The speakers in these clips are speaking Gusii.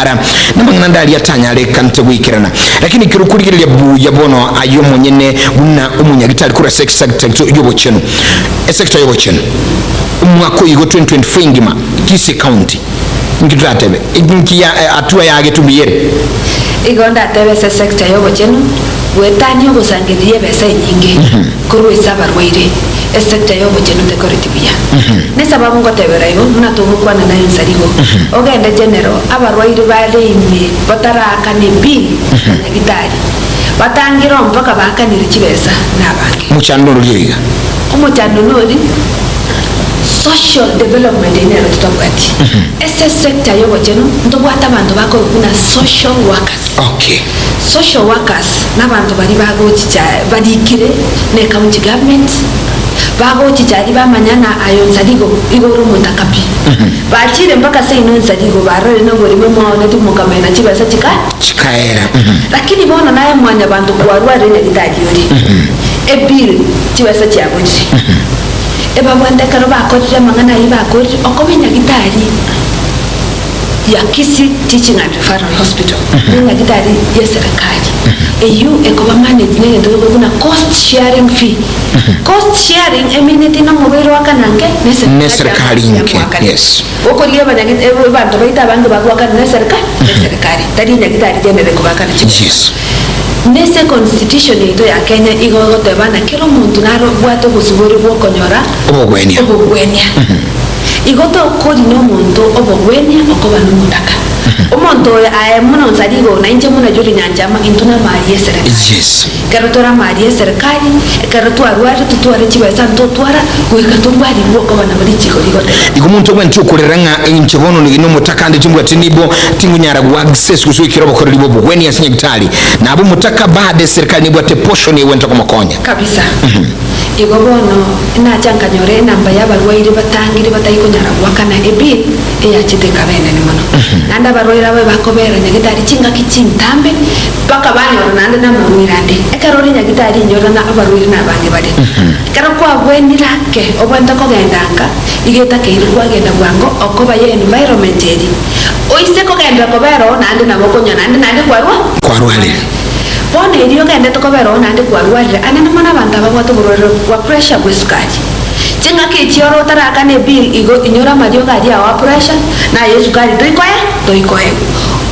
Ara namang'ana ande aria atanyarekante goikerana. Lakini ekero okorigereria buya bono aye omonyene buna omonyagitari korwa ase esector y'obochenu, esector y'obochenu, omwaka oyo igo 2024 engima, Kisii County, inki toratebe? Inki ya hatua yagetwe mbuya ere? Igo ndatebe ase esector y'obochenu, goetania ogosangereria ebesa enyinge korwa ase abarwaire, esector y'obochenu tekoreti buya. Nesababu ngotebera igo, buna togokwana naye nsarigo, ogende general, abarwaire bare ime bataraakana ebill ya nyagitari, batangire oo mpaka baakanire chibesa nabange. Omochando nori oiga? Omochando nori, social development eyio nero totabwati. Ase sector y'obochenu ntobwate abanto bakorokwa buna social workers. Okay. Social workers nabanto baria bagochicha barikire ne county government, bagochicha aria bamanya ng'a aye onsarigo igo ore omotaka pi. Bachire mpaka seino ensarigo barorire na oborimo mwaoneti mokamena chibesa chika Chikaera. Lakini bono naye mwanyabanto kwarwarire nyagitari ore, ebill chibesa chiaborire. Ebabwate ekero bakorire amang'ana ayio bakorire, okoba enyagitari ya Kisii Teaching and Referral Hospital ne enyagitari y'eserekari eyio ekoba managed negento gekorwa buna cost sharing fee. Cost sharing emineti na omorwaire oakana nke Ne eserekari nke, yamoakana. yes. Okorigia abanyagi abanto baito abange bagoakana ne esereka ne eserekari tari enyagitari general ekobaakana chibesa. Yes. Nese econstitution yaito ya Kenya igo egoteba ng'a kera omonto naro obwate obosibore bwokonyora Obogwenia. obogwenia. Igo tokorina omonto obogwenia okoba nomotaka. Omonto oyo aye mono nsari igo na inche muna Julie Nyanchama intwe namari yeserekari. Yes. Ekero tore amari yeserekari, ekero twarwarire totware chibesa ntotwara goika torwarigwe okoba nabo richiko rigoteba. Igo omonto ogwenerete okorera ng'a inche bono nigo nomotaka ande timbwati nibo tingonyara goaccess gose goikera obokoreri bw'obogwenia ase nyagitari. Nabe omotaka bado eserekari nebwate eportion egwenerete komokonya. Kabisa. Igo bono nacha nkanyora enamba y'abarwaire batangire batari konyara goakana ebill eyachete ekaba enene mono. Naende abarwaire aba ebakobera nyagitari chingaki chintambe mpaka banyora naende namarwaire ande. Ekero ore nyagitari inyora na abarwaire nabange bare. Ekero kwabwenire ake obwenerete kogenda nka, iga etakeire kwagenda bwango okoba ye environment eria. Oise kogenderera kobera oo naende nabo okonywa naende naende kwarwa Kwarwarire. Bono erio ogendete kobera oo naende kwarwarire, anene mono abanto ababwate oborwaire bwa pressure bw'esukari. Ching'aki echi ore otarakana ebill igo inyora amariogo aria ao a pressure na aye esukari toikoe toikoegwa.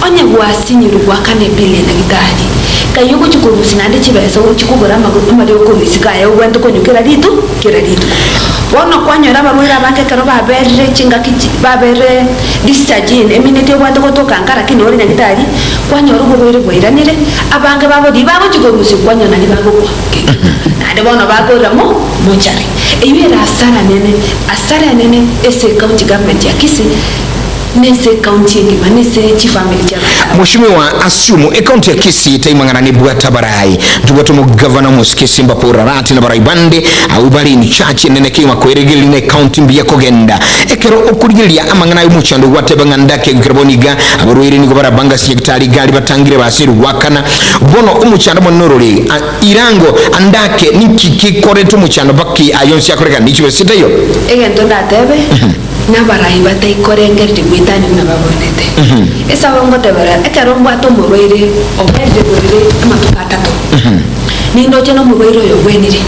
Onye gwasinyirwe goakana ebill ya nyagitari, kai ogochia korusia naende chibesa ogochia kogora amago amariogo korwa isiko aye obwenerete konywa kera ritu kera rituko. Bono kwanyora abarwaire abange ekero baberire chingaki chi baberire discharge in emineti obwenerete gotoka nka lakini ore nyagitari Kwanyora oborwaire bwairanire, abange babo ribagochia korusia kwanyora nario bagokwa kegima, naende bono bakorera mo mochari. Eyio ere asara nene, asara enene ase ecounty government ya Kisii, na ase ecounty engima, na ase chifamiri chi'abanto aba. Mweshimiwa assume ecounty ya Kisii taimang'ana nebwate abarai. Ntobwate omogavana omosike Simba Paul Rarati na abarai bande abwo bare in charge enene kegima koeregereria na ecounty mbuya kogenda. Ekero okorigereria amang'ana ay'omochando gwateba ng'a ndake goikera bono iga, abarwaire nigo barabange ase nyagitari iga aria batangire baseirwe goakana. Bono omochando omonene orore, irango, andake, ninki gekorete omochando mpaka aya onsi akorekane? Nichibesa chitaiyo? Egento ndatebe, nabarai bataikorengereria goetania buna babwenerete. Esabu ngotebera, ekero mbwate omorwaire oberire borere amatuko atato, nindoche nomorwaire oyo ogwenire,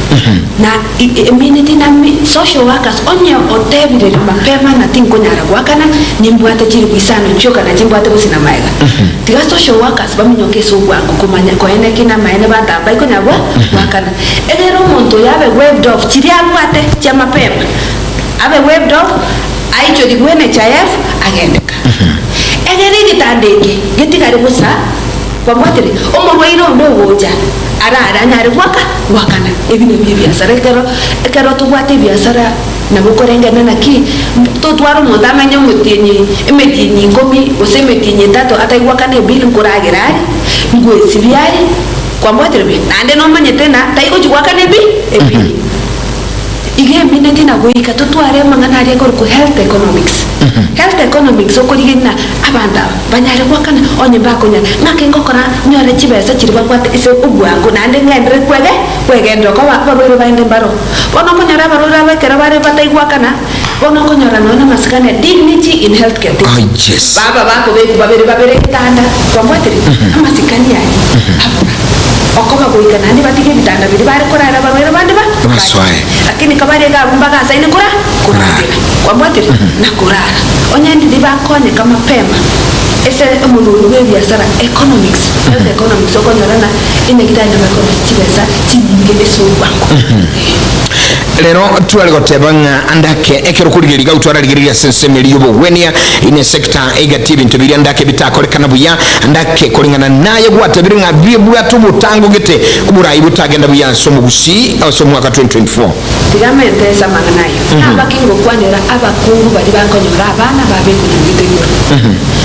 na Emineti na social workers onye otebire mapema ng'a tinkonyara goakana, nimbwate chilifu isano chioka na chimbwate gose na magega. Tiga social workers baminyoke ase obwango komanya koene ki namaene banto aba baikonyara gwa goakana. Egere omonto oyo abe waived off chiria abwate chia mapema, abe waived off, aichorigwe NHIF, agende ka. Egere egetanda eke getigare bosa, kwabwatire? Omorwaire onde ogocha arare anyare goaka goakana. Ebi nabio ebiasara ekero ekero tobwate ebiasara nabo okorengena naki totware omonto amenye omotienyi emetienyi ikomi gose emetienyi etato ataigwakana ebill nkoragera are, ngwesibia are, kwambwatire buya? Naende nomanyete ng'a taigochi goakana ebi ebill. Iga emineti na goika totware amang'ana aria akorokwa health economics. Health economics okorigereria ng'a abanto aba banyare goakana onye mbakonyara, ng'aki ngokora nyore chibesa chiria babwate ase obwango naende ng'enderere kwege kwegenderera koba abarwaire baende mbaro. Bono okonyora abarwaire aba ekero bare bataigwakana. Bono okonyora nonya namasikani dignity in health care Oh, yes. Baba bakobekwa babere babere egetanda, kwambwatire? Amasikani aria abora. Okoba goika naende batige ebitanda biria bare korara abarwaire bande ba Basoe. Lakini kabare iga abwo mbagasaine kora koragera. Kwambwatire? Na korara. Onye ndiri bakonyeka mapema ase omonwe bwa ebiasara economics, health economics okonyora ng'a enyagitari nabo ekorosia chibesa chinyinge ase obwango. Rero tware goteba ng'a ande ake ekero okorigereria iga twararigereria ase ensemo eria y'obogwenia ime sector egati ebinto biria ande ake bitakorekana buya ande ake koreng'ana naye gwatebire ng'a bibwate obotango gete oborai botagenda buya ase omogusii ase omwaka 2024. Tiga amente ase amang'ana ayio, nabake ngokwanera abakungu baria bakonyora abana babekwe nyangito igoro.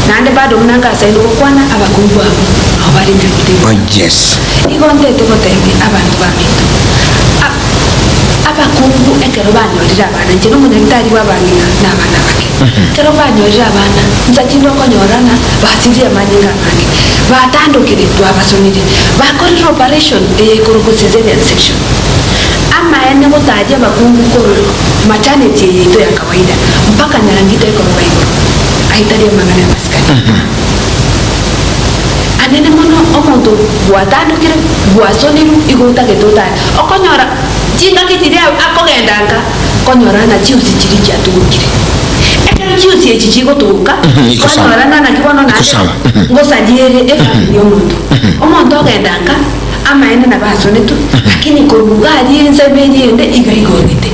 Naende bado buna ngasaine gokwana, abakungu abwo nao bare nyangito igoro. Oh yes. Igo ntete gotebia abanto baminto, Abakungu ekero banyorire abana, inche nomonyagitari bw'abang'ina na abana abake, ekero banyorire abana, insa chinde okonyora ng'a basirire amanyinga amange, batandokire, twabasonire, bakorire operation eye ekorokwa caesarean section. Amaene gotaria abakungu korwa maternity eye yaito ya kawaida mpaka nyangito ekoroba igoro, aitari amang'ana y'amasikani. Anene mono omonto gwatandokire, gwasonirwe, igo otagete otare. Okonyora chingaki chiria akogenda nka, okonyora ng'a chiusi chiria chiatugukire. Ekero chiusi echi chigotuguka, Iko sawa. kwanyora ng'a naki bono Iko naende sawa. ngosaria ere efamiri ya omonto. Omonto ogenda nka, amaene nabo asonetwe, lakini korwa iga aria ensemo eria ende iga igorete.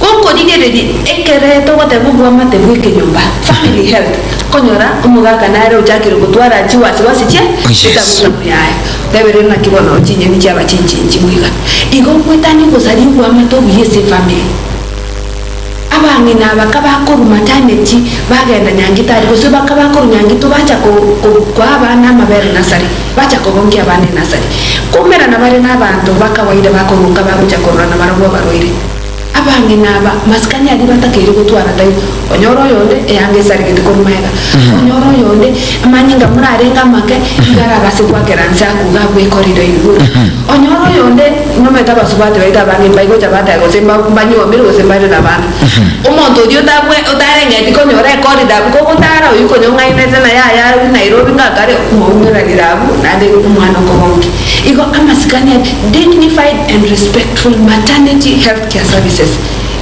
Gokorigereria ekero togoteba obwamate bw'ekenyomba, family health, Konyora omogaka nare ochakire gotwara chiwasiwasi chie Oh, yes. esabusabu yaye, teberere naki bono chinyeni chiaba chinchinchi iga. Igo ogwetania ogosaria oboamate obuya ase efamiri. Abang'ina aba kabakorwa maternity bagenda nyangitari gose bakabakorwa nyangito bacha ko- ko- koa abana amabere nursery, bacha kogonkia abana enursery. Koumerana bare na abanto ba kawaida bakogonka bagocha korora nabarabwo abarwaire. Abang'ina aba masikani aria batakeire gotwara taibo, onyore oyonde eanga esaregete korwa magega, onyore oyonde amanyinga morarenge amake iga arabase goakera nse akuga abwekorire igoro, onyore oyonde nomanyete abasubati baito abange mbaigocha bateba gose mba mbanyuomire gose mbare nabana. Omonto oria otabwe otarengeti konyora ekorire abwo kogotara oyio konya ong'ainete na yaya arwe Nairobi ngakare omoumeranire abwo naende omwana okogonkia. Igo amasikani aria dignified and respectful maternity health care services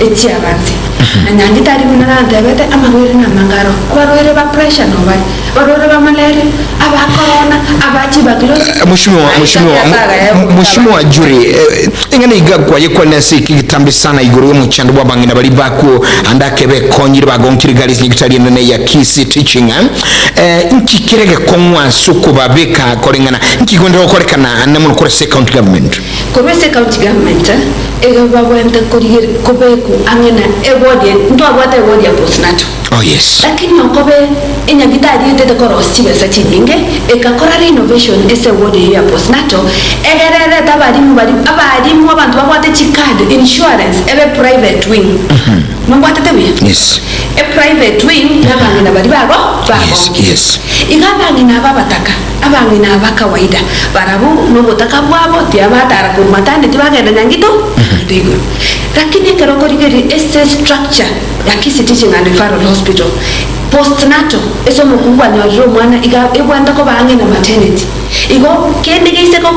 echiabanse. Na nyangi tari buna nantebete amarwaire namange aro. Abarwaire ba pressure no bare, abarwaire ba malaria, aba corona, aba tuberculosis. Mheshimiwa, Mheshimiwa, Mheshimiwa Juri, eh, eng'ana iga kwaye kwane ase eki getambe sana igoro y'omochando bw'abang'ina baria bakwo ande ake bekonyire bagonkire gari ase nyagitari enene ya Kisii Teaching eh? Eh, nki kere gekong'u ase okobabeka koreng'ana nki kegwenderete gokorekana ande mono korwa ase county government? Korwa ase county government iga babwenerete korigereria kobekwa ang'e na eward eye, ntwabwate eward ya postnatal. Oh yes. Lakini okobe enyagitari etete korosia chibesa chinyinge, egakora renovation ase eward eyio ya postnatal, egere erete abalimu baria, abalimu abanto babwate chicard, insurance, ebe private wing. Nobwatete buya? Yes. Eprivate wing nabang'ina baria bago Yes, bagonkire. yes. Iga abang'ina aba abataka, abang'ina aba kawaida, barabwo nobotaka bwabo tiabatara korwa maternity bagenda nyangito nyangito igoro. Lakini ekero okorigereria ase structure ya Kisii Teaching and Referral Hospital, postnatal, ase omokungu anyorire omwana iga ebwenerete koba ang'e na maternity. Igo kende geise go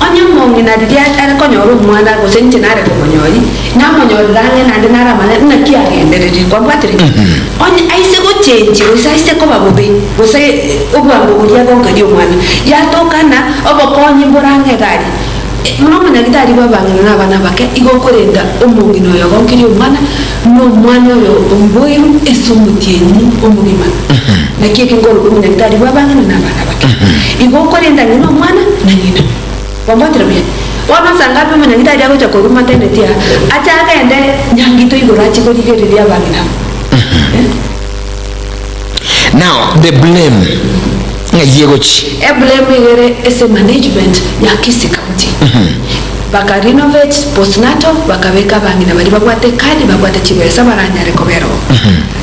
onye omong'ina riria are konyora omwana gose inche nare komonyori, Namonyorire ang'e naende naramanye naki agendererie. Kwabwatire? Onye aise gochenchia gose aise koba bobe, gose obwango boria agonkeria omwana, yatokana obokonyi mbore ang'e iga aria. Buna omonyagitari bw'abang'ina na abana abake, igo okorenda omong'ina oyo ogonkeria omwana, na omwana oyo oiboirwe ase omotienyi omogima. Naki eke nkorokwa omonyagitari bw'abang'ina na abana abake. Igo okorenda ng'ina omwana na ng'ina. Kwabwatire buya? Bono nsa ngapi omonyagitari agocha korwa maternity aa, ache agende nyangito igoro ache korigereria abang'ina aba? Eh? Now the blame ng'ai egochi? Eblame iga ere ase management ya Kisii County. Baka renovate postnatal, bakabeka abang'ina baria babwate ekadi, babwate chibesa baranyare kobera oo.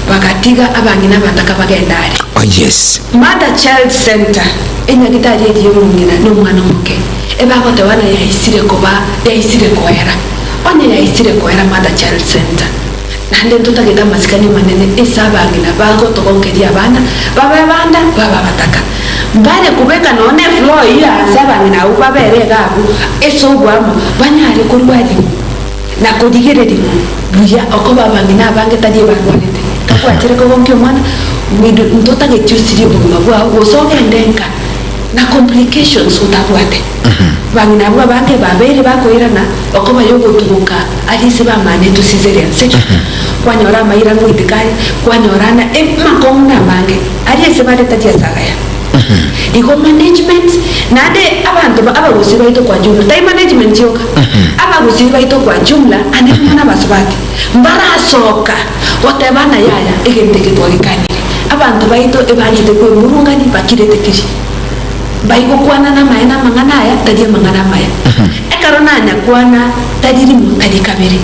Bagatiga abang'ina abataka bagende are. Oh yes. Mother Child Centre, enyagitari eria y'omong'ina na omwana omoke, ebagoteba ng'a yaisire koba yaisire koera. Onye yaisire koera Mother Child Centre, Naende ntotagete amasikani amanene ase abang'ina bagotogonkeria abana babe abanda babe abataka. Mbare kobeka nonya ne floor eyio aase abang'ina abwo babere iga abwo ase oboamo banyare korwarigwa na korigererigwa buya okoba abang'ina abange tari ebarwarete. Gagwachire kogonkia omwana we do ntotageti osirie obogima bwao gose ogende nka na complications otabwate. Abang'ina abwo abange babeire bakoirana okoba yogotugoka aria ase bamanetwe caesarean section, kwanyora amaira ngoiteka are, kwanyora na amakong'u namange aria ase bare tari ase agaya. Igo management, naende abanto ba abagusii baito kwa jumla, tari management yoka, abagusii baito kwa jumla ande amo na abasubati, mbarasoka goteba ng'a yaya egento eke twagekanire. Abanto baito ebanchete kwemurungani bakirete kiri. Mbaigokwana namaene amang'ana aya tari amang'ana amaya. Ekero nanyakwana tari rimo tari kabere.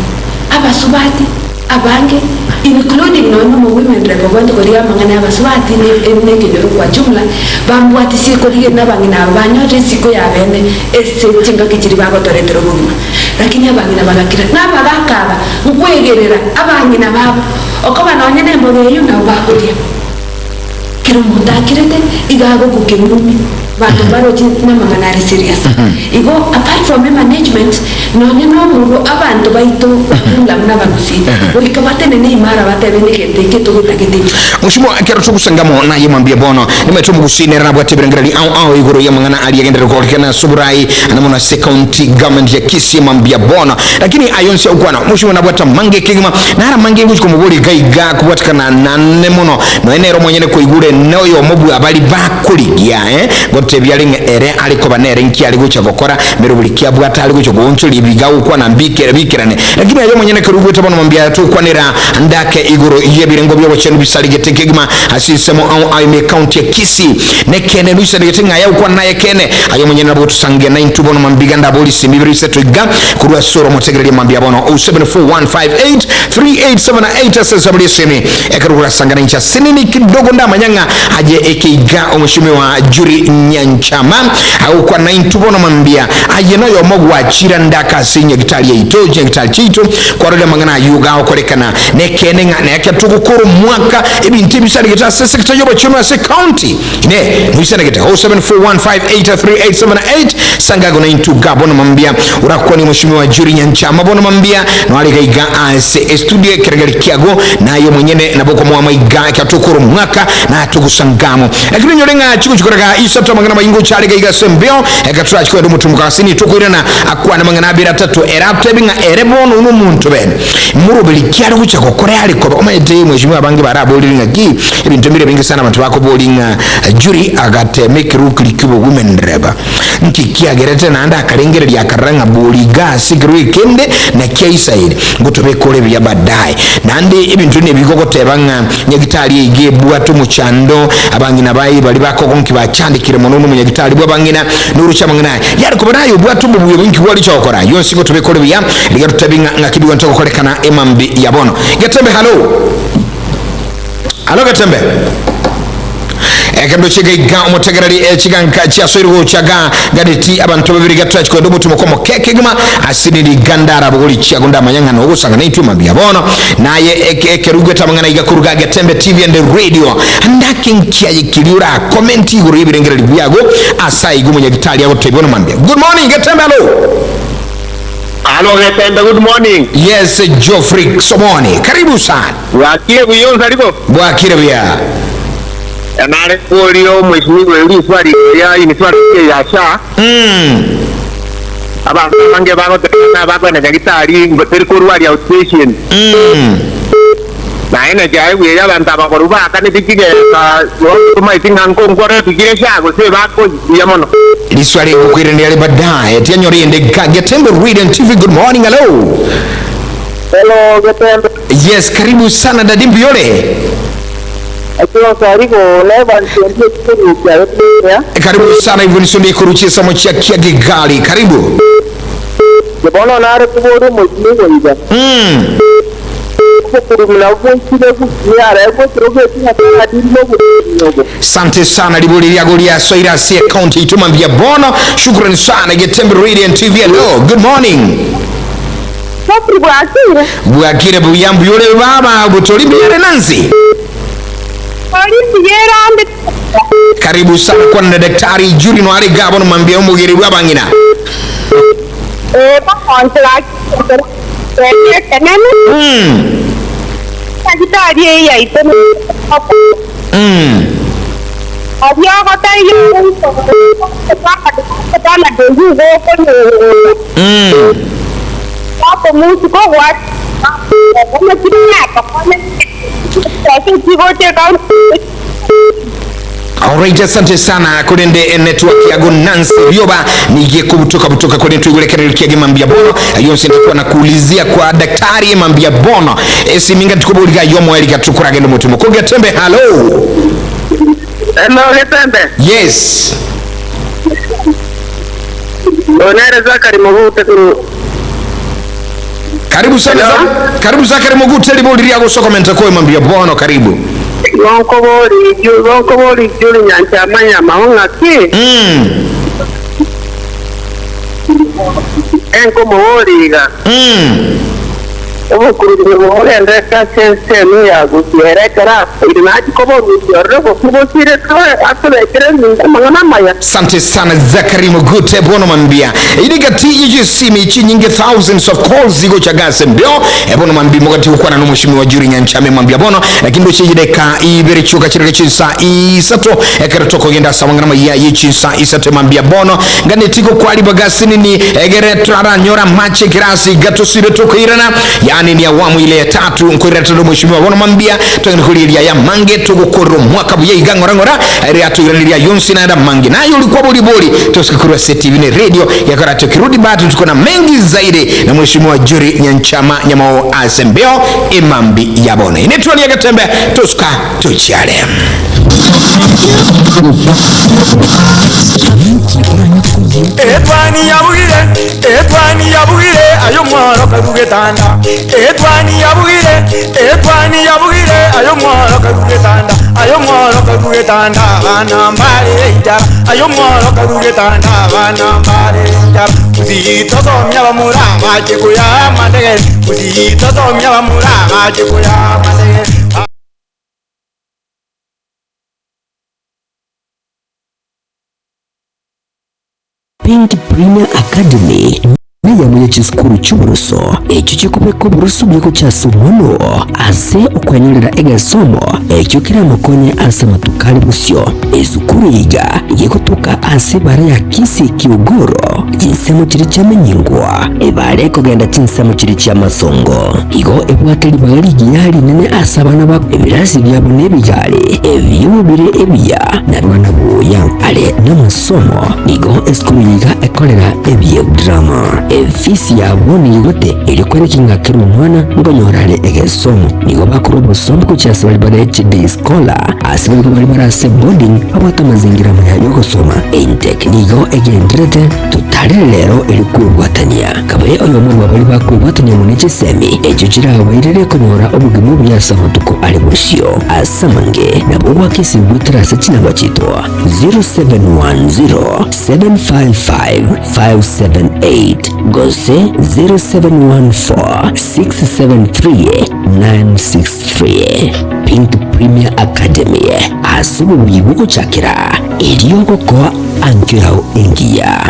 Abasubati abange including nonya omo women rep obwate korigia amang'ana ya abasubati ne ekenyoro kwa jumla bambwatisie korigia nabang'ina aba banyorire isiko ya bene ase chingaki chiria bagotoretera obogima. Lakini abang'ina bagakira nabagaka aba nkwegerera abang'ina babo okoba nonya nemboga eyio nabo bakoria. Kera omonto akirete iga agokwa kemumi, banto mbaroche namang'ana are serious. Igo apart from emanagement, nonye nomorwo abanto baito jumla buna abagusii, goika batenene imara batebe negento eke togotagete intwe. Mheshimiwa, ekero togosangamo naye mwambie bono, nimaete omogusii nere nabwate ebirengererio ao ao igoro y'amang'ana aria agenderere kogorekana ase oborai ande mono ase county government ya Kisii mwambia bono. Lakini aye onsi agokwana, mheshimiwa nabwate amange kegima, naro amange ngochia komoboria iga iga kobwatekana nane mono. Nonya nere omonyene koigure noyomo bw'abaria bakorigia, eh, ngotebia are ng'a ere are koba nere nki are gocha gokora, meroberi ki abwate are gocha goonchoria ebiga agokwana mbikere bikerane. Lakini aye omonyene ekero oigwete bono mambia tokwanera ndake igoro y'ebirengo bi'obochenu bisarigete kegima ase ensemo ao ao ime ekaunti ya Kisii. Nekeene noisanegete ng'a aye agokwana naye ekeene. Aye omonyene nabo otosange naintwe bono mambia ndabori simi ibere isato iga korwa ase ore omotegereria mambia bono 0741583878 ase ensemo ri'esimi. Ekero korasangana inche ase nini kidogo ndamanya ng'a aye eke iga omweshimiwa Juri Nyanchama agokwana intwe bono mambia aye noyomo gwachira ndaka ase enyagitari yaito chinyagitari chiaito kwarorire amang'ana ayio gagokorekana nekeene ng'a neke togokora omwaka ebinto ebisaregete ase esector yobochenu ase county Inee! Noisanegete? 0741583878 Sangago naintwe iga bono mambia orakwanie Mweshimiwa Jury Nyanchama bono mambia noare iga iga ase estudio ekeregeri kiago naye omonyene nabo okomoa amaiga ekero tokora omwaka na togosangamo lakini onyore ng'a chigochikorega isato amang'ana maingo chare iga iga ase embeo ekero torachi kogenda omotumoko ase nitokoirana akwane amang'ana abere atato ere atebi ng'a ere bono nomonto bene moroberi ki are gocha gokora are koba omanyete Mweshimiwa abange baraborire ng'aki Ebinto mbire ebinge sana abanto bakoboria ng'a Juri agatema ekerukiri ki'obogumendereba. Nki kiagerete naende akarengereria akarora ng'a bori iga ase ekerogo ekende na kia Israeli ngotobeka ore buya baadaye. Naende ebinto nebi gogoteba ng'a nyagitari eyio ebwate omochando, abang'ina baye baria bakogonki bachandekire mono nomonyagitari bw'abang'ina noroche amang'ana aya. Yare koba naye obwate obobuya bw'inki gwaricha gokora. Yonsi ngotobeka ore buya, rigia totebi ng'a ng'aki bigwenta gokorekana emambi ya bono. Getembe hallo! Alo Getembe. Ekero chiga iga omotegereri echiganka chiasoire gocha ga ganeti abanto babere getachi kwenda omotumo komo kekegima asiniri iga ndarabogori chiago ndamanya ng'a nogosanga naintwe mambia bono naye ekero oigwete amang'ana iga koruga Getembe TV and Radio ndake nkiaye keri ora comment igoro yebirengererio biago ase aiga omonyagitari agotebia bono mambia Good morning Getembe alo. Alo Getembe good morning. Yes Geoffrey Somoni karibu sana. Bwakire buya onsariko? Bwakire buya. Nare koria omweshimiwa eriswali ria insurance eye ya SHA. Abanto abange bagoteba ng'a bakoenda nyagitari teri korwaria outpatient. Naye naki aye buya abanto aba korwa baakanete chigesa tomaeti ng'a nkonkore chire SHA gose bakoyia buya mono. Riswali ngokoiraneria are baadaye tianyora eyende iga Getembe Radio and TV good morning hello. Hello Getembe. Yes karibu sana daddy mbuyore. Ekero neba nsendi ekikurukia Biblia. Karibu sana Ivonisoni ekuruchia samo chia kia Kigali karibu. Bono nare kuboria omochie goiga. Obokurumia bwaikire gusii are gokira obweki ng'a tari nobokurumia obo. Sante sana liburi lyago lya Soira ase account ituma mbia bono shukrani sana Getembe Radio and TV hello good morning. Geoffrey bwakire? Bwakire buya mbuya ore baba botori mbuya ore Nancy? Tori mbuya ere ande tata. Karibu sana kwana na daktari Juri no are iga bono mambia omogere bwa abang'ina. Ee bono inche gaki ekero ekeene ekenene nyagitari eye yaito Aria ogotaiyo Bernard oyio igo okonyora okomosuka Alright, asante sana korende eh, network yago Nancy Rioba nigie kubutoka butoka korende tuigurekerero kiage mambia bono yonse ntakuwa nakuulizia kwa daktari mambia bono esiminga tukoboriga yomo erika tukuragenda mutumo kogia tembe hello. Hello, Getembe. Yes. Onere Zakari Mogute kuru. Karibu sana Hello? za, karibu Zakari Mogute liboriria gosokomenta koe mambia bono karibu. Gonkobori ju gonkobori juri nyancha manyama ng'aki. Enkomoboriga. Obokurubi bogendete ase ensemo ya gosiera ekero akoire, nachia koborusia ororo obosio bosiretwe atobekere eminto amang'ana amaya. Asante sana Zachary Mugute bono mambia iri gati y'echisimi chinyinge thousands of calls igocha gase mbio bono mambi mogati gokwana n'omoshimi wa Juri Nyanchame mambia bono lakini ndoche chideka ibere chioka chireke chinsa isato ekero tokogenda ase amang'ana maya ye chinsa isato mambia bono ngane tiko kwali bagasi nini egere twaranyora mache kirasi gatosire tokoirana yani ni awamu ile ya tatu nkoirana todo mheshimiwa bono mambia twagendekoria ya mange tugukorwo mwaka buya iga ng'ora ng'ora ria tuiraniria yonsi naenda mange nayo ulikuwa boliboli tosikakurwa CTV ne radio yakora tukirudi bado tuko na mengi zaidi na mheshimiwa Juri Nyanchama Nyamao Asembeo imambi ya bono inetwani gatembe tusuka tuchiale. Etwani yabugire, etwani yabugire, ayo mworo karugetanda. Etwani yabugire, etwani yabugire, ayo mworo karugetanda. Ayo mworo karugetanda, abana mbare injara. Ayo mworo karugetanda, abana mbare injara. Usitosomia bamura bache kuya mandegere. Usitosomia bamura bache kuya mandegere. Pink Premier Academy neyamo ye chisukuru chi'oboruso ekio chikobeka oboruso buya gochia ase omwana oo ase okwenyorera egesomo ekio keramokonye ase amatuko are bosio. Esukuru eye iga gegotoka ase ebara ya Kisii Kiogoro, chinsemo chiria chiamenyingwa ebara ekogenda chinsemo chiria chi'amasongo. Igo ebwate ribaga rigiya rinene ase abana ba ebirasi biabo nebigari ebio bire ebiya na abana buya are namasomo. Nigo esukuru eye iga ekorera ebiedrama. Efisi yabo nigo egote erio kweneki ng'a kera omwana nkonyora are egesomo. Nigo bakorwa obosomba gochia ase baria bare chiday scholar, ase boigo baria bare ase boarding babwate amazingira amaya yogosoma. Intec nigo egendererete totarere rero erio kwebwatania. Kabe oyomo bwa baria bakwebwatania amo ne chisemi echio chirabairere konyora obogima obuya ase amatuko are bosio. Ase amange nabo goaka esimi goetera ase chinamba chiaito 0710 755 578 gose 0714 673 963. Pink Premier Academy ase obobuya bw'ogochakera erio ogokoa ankio yao engiya.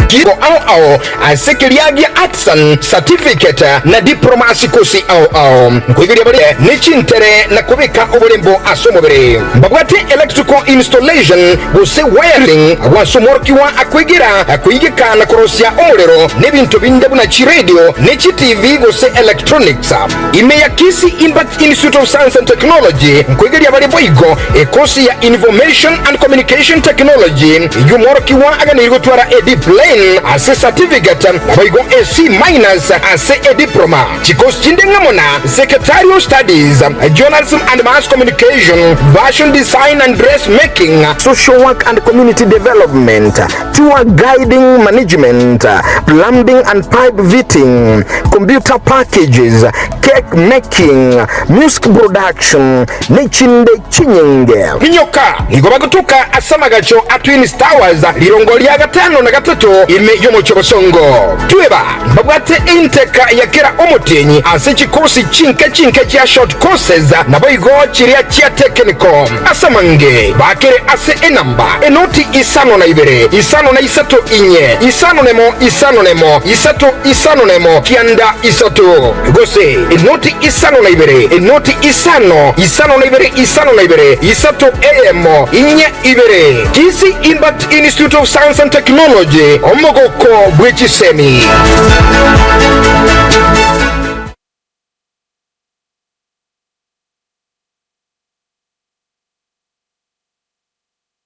Chigo ao ao ase keria gia Artisan Certificate na Diploma ase kosi ao ao. Nkoigeria bare ne chintere na kobeka oborembo ase omobere. Mbabwate electrical installation gose wiring agwo ase omworokigwa akoigera koigeka na korosia omorero na ebinto binde buna chiradio ne chitivi gose electronics. Ime ya Kisii Impact Institute of Science and Technology nkoigeria bare boigo ekosi ya Information and Communication Technology eyio omworokigwa aganeirie gotwara a D-plane ase certificate naboigo a C minus ase a diploma. Chikosi chinde ng'amo na Secretarial Studies, Journalism and Mass Communication, Fashion Design and Dressmaking, Social Work and Community Development. Tour guiding management, plumbing and pipe fitting, computer packages, cake making, music production, ne chinde chinyinge. Minyoka nigo bagotoka ase amagacho a Twins Towers rirongo ria gatano na gatato ime y'omochie o Bosongo. Tweba mbabwate inteka ya kera omotienyi ase chikosi chinke chinke chia short courses naboigo chiria chia technical. Ase amange bakere ase enamba enoti isano na ibere, isano na isato inye, isano nemo, isano nemo, isato, isano nemo, kianda isato, gose enoti isano na ibere, enoti isano, isano na ibere, isano na ibere, isato eyemo, inye ibere. Kisii Impact Institute of Science and Technology, omogoko bwe chisemi.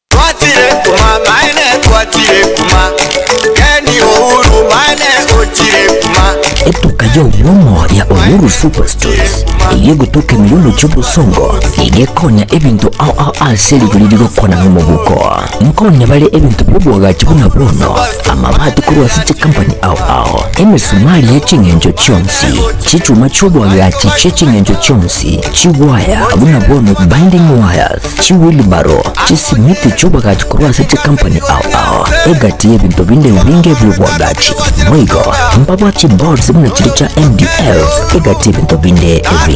Twachire kuma maene twachire kuma Keni Uhuru maene ochire kuma. Etuka y'obwomo ya Uhuru Superstores eyio egotoka ime y'omochie o Bosongo nigo ekonya ebinto ao ao ase rigori rigokwana nomobuko. Nkonya bare ebinto bi'oboagachi buna bono, amabati korwa ase chikampani ao ao, emesumari ye ching'encho chionsi, chichuma chi'oboagachi chie ching'encho chionsi, chiwaya buna bono binding wires, chiwheelbarrow, chisimiti chi'oboagachi korwa ase chikampani ao ao, egati y'ebinto binde ebinge bi'oboagachi. Boigo mbabwate chiboards buna chiria chia MDF, egati y'ebinto binde ebinge.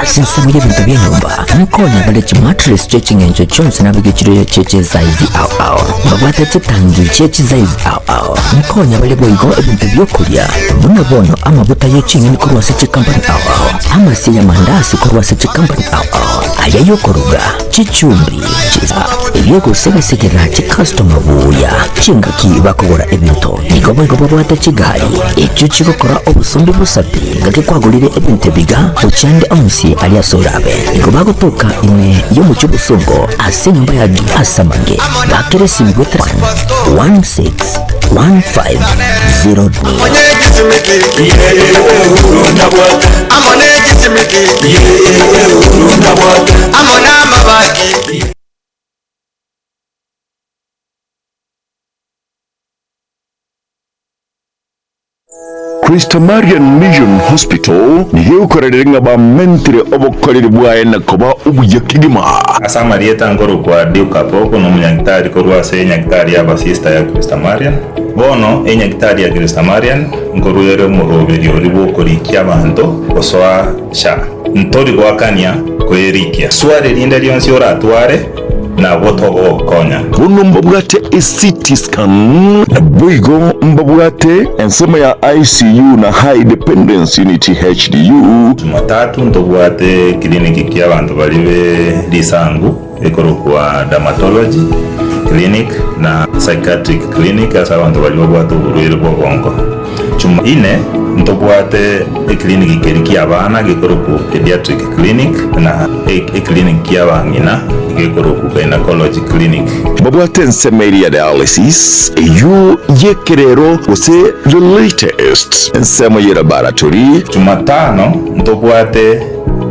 Ase ensemo y'ebinto bi'enyomba, nkonya bare chimattress chie ching'encho chionsi nabeke chiria chie chisaizi ao ao. Mbabwate chitangi chie chisaizi ao ao. Nkonya bare boigo ebinto bi'okoria, buna bono amabuta ye ching'eni korwa ase chikampani ao ao, amasie y'amandasi korwa ase chikampani ao ao, aya y'okoruga, chichumbi, chisa, ebi'ogosegasegera chikastoma buya chingaki bakogora ebinto. Nigo boigo babwate chigari echio chigokora obosombi bosapi ngaki kwagorire ebinto ebiga gochia ande onsi aria ase orabe. Nigo bagotoka ime y'omochie obosongo ase enyomba ya ase amange bakere esimi goetera 16 15 03. Christ Marian Mission Hospital nigo egokorerera ng'a bamentire obokoreri bwaye na koba obuya kegima. Ase amarieta nkorokwa Duke Apoko, nomonyagitari korwa ase enyagitari y'abasista ya Christ Marian. Bono enyagitari ya Christ Marian nkorwa ere omoroberio oria bw'okorikia abanto gosoa SHA. Ntori goakania kwerikia. Swali rinde rionsi oratware, nabwo togogokonya. Bono mbabwate eCT scan, naboigo mbabwate ensemo ya ICU na High Dependence Unit, HDU. Jumatatu ntobwate ekiliniki ki'abanto baria be risangu ekorokwa Dermatology Clinic na Psychiatric Clinic ase abanto baria babwate oborwaire bw'obongo. Jumaine ntobwate ekiliniki keria ki'abana gekorokwa Pediatric Clinic na ekiliniki ki'abang'ina gekorokwa Gynecology Clinic. Mbabwate ensemo eria ya dialysis, eyio y'ekerero gose the latest ensemo ye laboratory. Jumatano ntobwate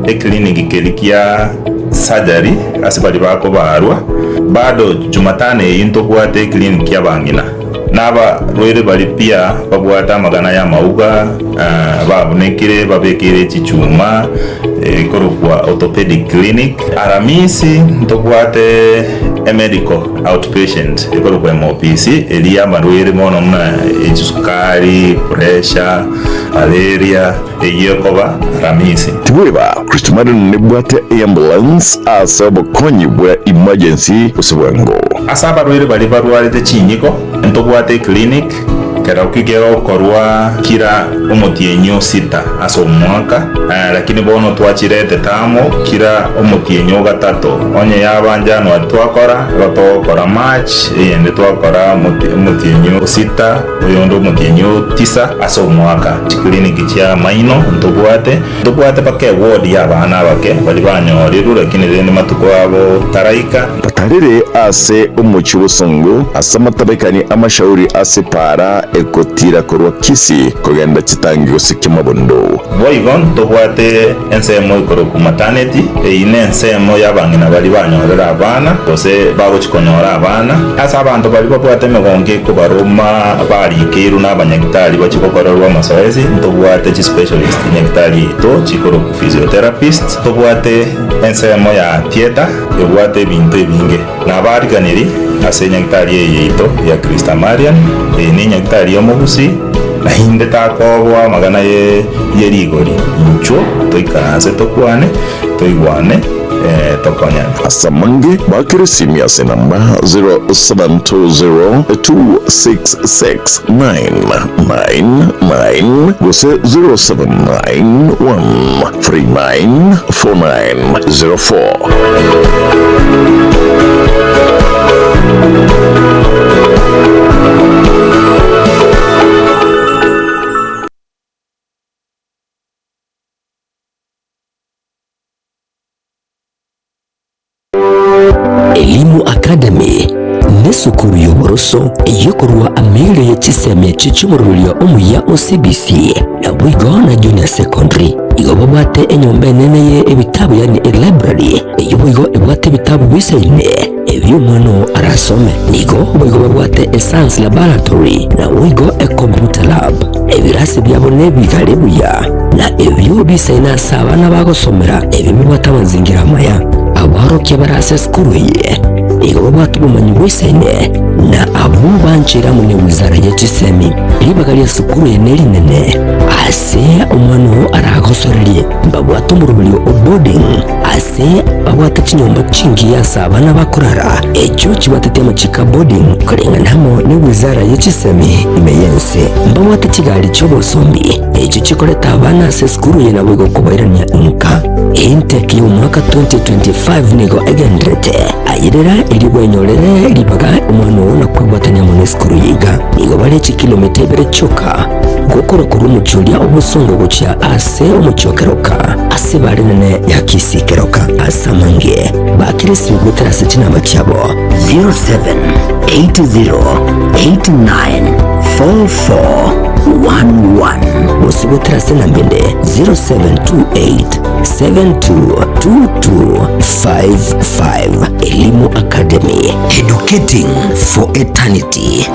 ekiliniki keria kia surgery ase baria bakobarwa. Bado Jumatano eyio ntobwate ekiliniki ki'abang'ina. Nabarwaire baria pia babwate amagana y'amauga, babunekire, babekeire chichuma, ekorokwa orthopedic clinic. Aramisi ntobwate emedical outpatient ekorokwa MOPC, eria y'amarwaire mono buna chisukari, pressure, malaria, eyio ekoba Aramisi. Tibweba, Kristo Marian nebwate eambulance ase obokonyi bwa emergency gose bwango. Ase abarwaire baria barwarete chinyiko, ntobwate eclinic kerokio kegokorwa kira omotienyi o sita ase omwaka, lakini bono twachirete tamo kira omotienyi o gatato. Onye yaba January twakora, igo togokora March, eyende twakora omotienyi o sita, oyonde omotienyi o tisa ase omwaka. Chiclinic chia amaino ntobwate. Ntobwate mpaka eward y'abana abake baria banyorirwe, lakini rende matuko abo taraika. Batarire ase omochie bosongo, ase amatabekani amashauri ase paara egotira korwa Kisii kogenda Chitangi gose Kimabondo. Boigo ntobwate ensemo ekorokwa maternity, eyio nensemo y'abang'ina baria banyorire abana, gose bagochia konyora abana. Ase abanto baria babwate emegongo ekobaroma barikeirwe n'abanyagitari bachie gokorerwa amasoesi, ntobwate chispecialist nyagitari yaito chikorokwa physiotherapist. Ntobwate ensemo ya theatre ebwate ebinto ebinge. Nabariganirie ase enyagitari eye yaito ya Christa Marian, eye nenyagitari y'omogusi, naende takoboa amagana ye rigori. Inchuo toikaranse tokwane, toigwane, tokonyane. Ase amange bakere esimi ase enamba 0720266999 gose 0791. 394904. Elimu Academy nesukuru y'oboroso eyekorwa amaiga ye chisemi echi chi'omoroberio omuya o CBC naboigo na Junior Secondary. Igo babwate enyomba enene ye ebitabu yaani elibrary eyio boigo ebwate ebitabu bisaine ebio omwana oo arasome. Nigo boigo babwate escience laboratory naboigo ecomputer lab. Ebirasi biabo nebigare buya na ebio bisaine ase abana bagosomera ebio bibwate amazingira amaya. Aborokia bare ase esukuru eye nigo babwate obomanyi bw'esaine na abwo bancheire amo ne wizara ye chisemi. Ribaga ri'esukuru eye nerinene ase omwana oo aragosorerie. Mbabwate omoroberio o boarding ase babwate chinyomba chingiya ase abana bakorara, echio chibwatete amachiko a boarding koreng'ana amo ne wizara ye chisemi ime y'ense. Mbabwate chigari chi'obosombi echio chikoreta abana ase esukuru eye naboigo kobairania nka. Intake y'omwaka 2025 nigo egendererete. Ayerera erio bwenyorere ribaga omwana oo na kwebwatania amo nesukuru eye iga. Nigo bare chikilomita ibere chioka gokorwa korwa omochie oria obosongo gochia ase omochie o Keroka, ase ebare enene ya Kisii Keroka. Ase amange bakire esimi goetera ase chinamba chiabo 0780894411 gose goetera ase enamba ende 0728722255. Elimu Academy, educating for eternity.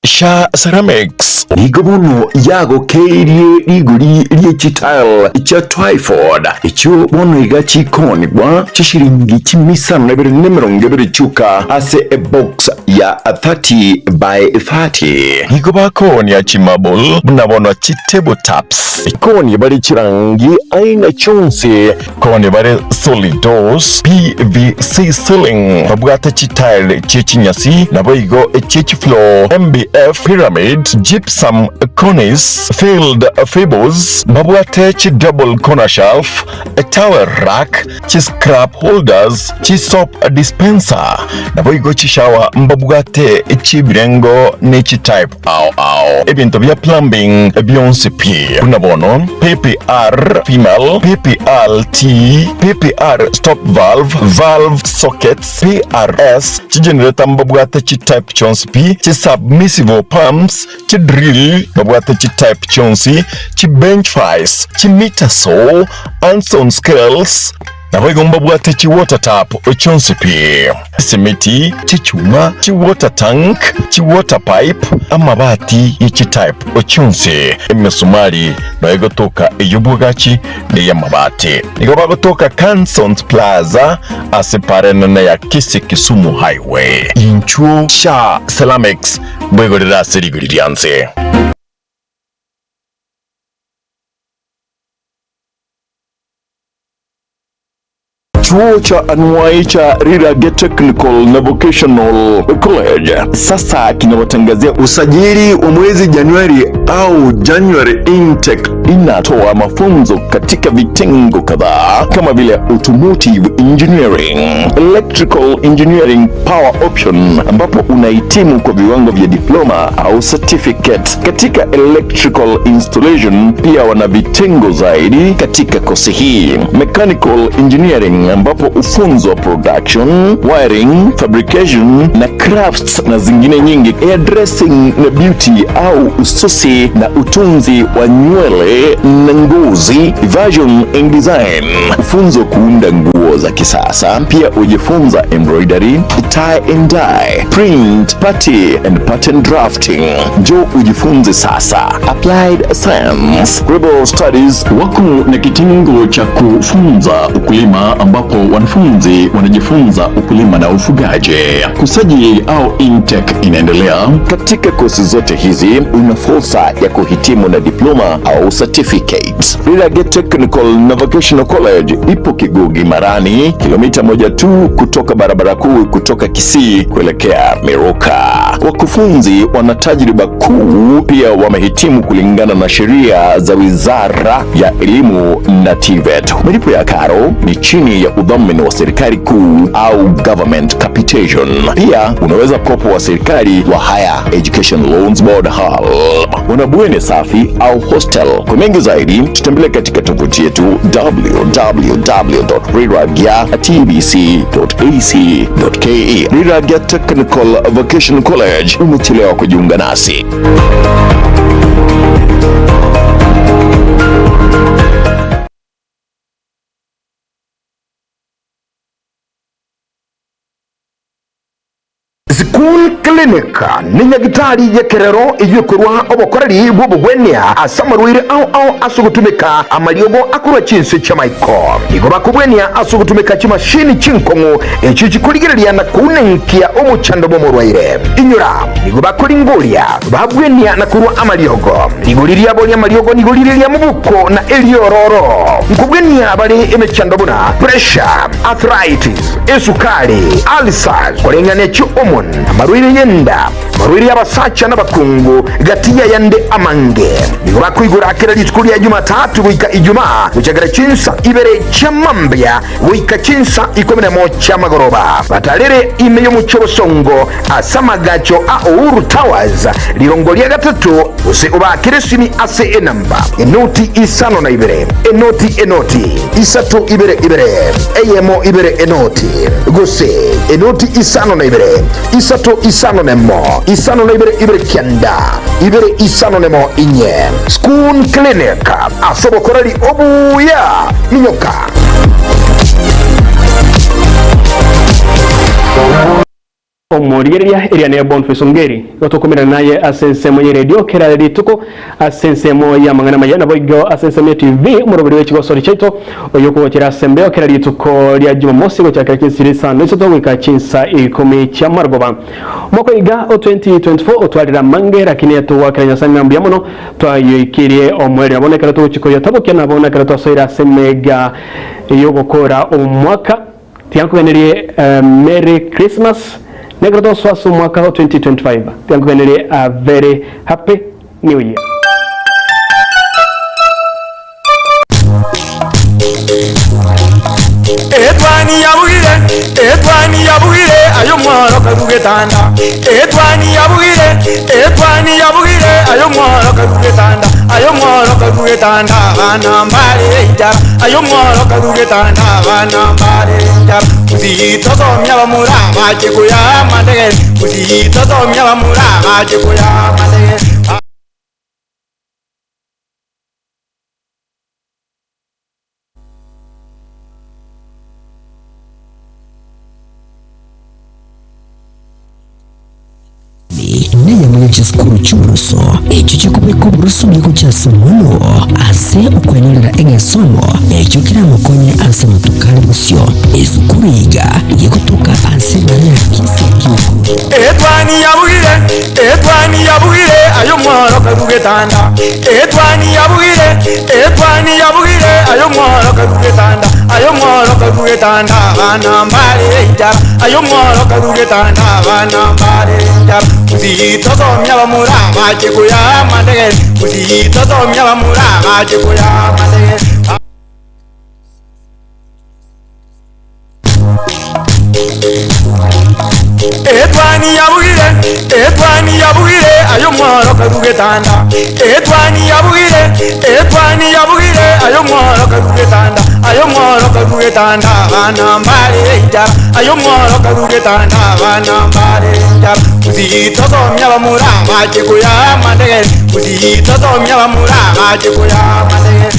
Sha Ceramics nigo bono yagokeirie rigori rie chitile chia Twyford, echio bono iga chikoonigwa chishiringi chimisano na ibere na emerongo ebere chioka ase ebox ya 30 by 30. Nigo bakoonia chimarble buna bono chitable tops. Koonia bare chirangi aina chionsi. Koonia bare solid doors, PVC ceiling, babwate chitile chie chinyasi, naboigo echie chifloor, MDF, pyramid, gypsum, cornice, filled fables, babwate chi double corner shelf, towel rack, chi scrap holders, chi soap dispenser, naboigo chishower mbabwate chi'ebirengo ne chi type ao ao. Ebinto bia plumbing bionsi pi, buna bono PPR female, PPR T, PPR stop valve, valve sockets, PRS, chigenerator mbabwate chi type chionsi pi, chi submersible pumps, chi drill babwate chi type chionsi, chi bench vice, chi miter saw, Anson scales, Naboigo mbabwate chi water tap chionsi pi, esimiti, chichuma, chi water tank, chi water pipe, amabati ye chi type chionsi, emesumari noyo egotoka ey'obwagachi na ey'amabati. Nigo bagotoka Cansons Plaza ase para enene ya Kisii Kisumu Highway. Inchuo Sha Ceramics mboigorere ase rigori rianse. Chuo cha anuai cha Rirage Technical na Vocational College sasa kinawatangazia usajili wa mwezi Januari au January intake. Inatoa mafunzo katika vitengo kadhaa kama vile automotive engineering, electrical engineering power option, ambapo unahitimu kwa viwango vya diploma au certificate katika electrical installation. Pia wana vitengo zaidi katika kosi hii, mechanical engineering, ambapo ufunzwa production, wiring, fabrication na crafts na zingine nyingi, hairdressing na beauty au ususi na utunzi wa nywele na ngozi, fashion and design, ufunzo kuunda nguo za kisasa. Pia ujifunza embroidery, tie and dye, print, party and pattern drafting. Njoo ujifunze sasa. Applied Science, Global Studies wako na kitengo cha kufunza ukulima ambapo wanafunzi wanajifunza ukulima na ufugaji. Kusajili au intake inaendelea. Katika kosi zote hizi una fursa ya kuhitimu na diploma au certificate. Rirage Technical na Vocational College ipo Kigugi Marani, kilomita moja tu kutoka barabara kuu kutoka Kisii kuelekea Miruka. Wakufunzi wana tajriba kuu, pia wamehitimu kulingana na sheria za Wizara ya Elimu na TVET. Malipo ya karo ni chini ya udhamini wa serikali kuu au government capitation. Pia unaweza mkopo wa serikali wa Higher Education Loans Board HELB. Wana bweni safi au hostel. Kwa mengi zaidi tutembelee katika tovuti yetu www.riragya.tbc.ac.ke. Riragya Technical Vocational College, umechelewa kujiunga nasi. School Clinic nĩ nyagitari y'ekerero eyio ekorwa obokoreri bw'obogwenia ase amarwaire ao ao ase ogotumeka amariogo akorwa chinse chi'amaiko. Nigo bakobwenia ase ogotumeka chimashini chinkong'u echio chikorigereria na kounenkia omochando bw'omorwaire. Inyora, nigo bakoringoria, babwenia na korwa amariogo. Rigori riabo ri'amariogo nigo rire ria mobuko na eriororo. Nkobwenia bare emechando buna pressure, arthritis, esukari, ulcers, koreng'ania chihormone, amarwaire y'enda, amarwaire y'abasacha n'abakungu, gati y'ayande amange. Nigo bakoigora kera rituko ria Jumatatu goika Ijumaa, gochakera chinsa ibere chia mambia goika chinsa ikomi nemo chi'amagoroba. Batarere ime y'omochie obosongo ase amagacho a Uhuru Towers, rirongo ria gatato, gose obaakere esimi ase enamba, enoti isano na ibere, enoti enoti, isato ibere ibere, eyemo ibere enoti, gose enoti isano na ibere, isato isano nemo, isano na ibere ibere kianda, ibere isano nemo inye. Schoon Clinic, ase obokoreri obuya, minyoka. Omorigereria eria ne Bonface Ongeri, igo tokomerana naye ase ensemo y'eredio kera rituko ase ensemo y'amang'ana amaya naboigo ase ensemo ya TV omoroberi bwe chigosori chiaito oyio okogochera ase embeo kera rituko ria Jumamosi gochakera chinsiri isano isato goika chinsa ikomi chi'amarogoba. Omwaka oiga o 2024 otwarire amange lakini togwakera Nyasae ng'a mbuya mono twayoikirie omoerio na bono ekero togochia koyotabokia na bono ekero twasoire ase emega y'ogokora omwaka. Tiga nkoganerie Merry Christmas nekero togosoa ase omwaka o 2025 tiga nkoganerie a very happy new year. Etwani yabugire, etwani yabugire, aye omworo karue getanda. Etwani yabugire, etwani yabugire, aye omworo karue getanda. Aye omworo karue getanda, abana mbare enchara. Aye omworo karue getanda, abana mbare enchara. Gusii tosomia abamura bache koyaa amandegere, Gusii tosomia abamura bache koyaa amandegere. Neyamo ye chisukuru chi'oboruso echio chikobeka oboruso buya gochia ase omonwa ase okwenyorera egesomo ekio keramokonye ase amatuko are bosio. Esukuru iga gegotoka ase ebara ya Kisii. Etwani yabugire, etwani yabugire, aye omwana. omworo karugetanda Etwani yabugire etwani yabugire ayo mworo karugetanda ayo mworo karugetanda abana mbare enchara ayo mworo karugetanda abana mbare enchara Kuzitosomia bamura bache kuya mandegere Kuzitosomia bamura bache kuya mandegere Etwani yabugire, etwani yabugire, ayo mworo karugetanda. Etwani yabugire, etwani yabugire, ayo mworo karugetanda. Ayo mworo karugetanda, abana mbare enchara. Ayo mworo karugetanda, abana mbare enchara. Kuzitosomia bamura bache kuya mandegere. Kuzitosomia bamura bache kuya mandegere.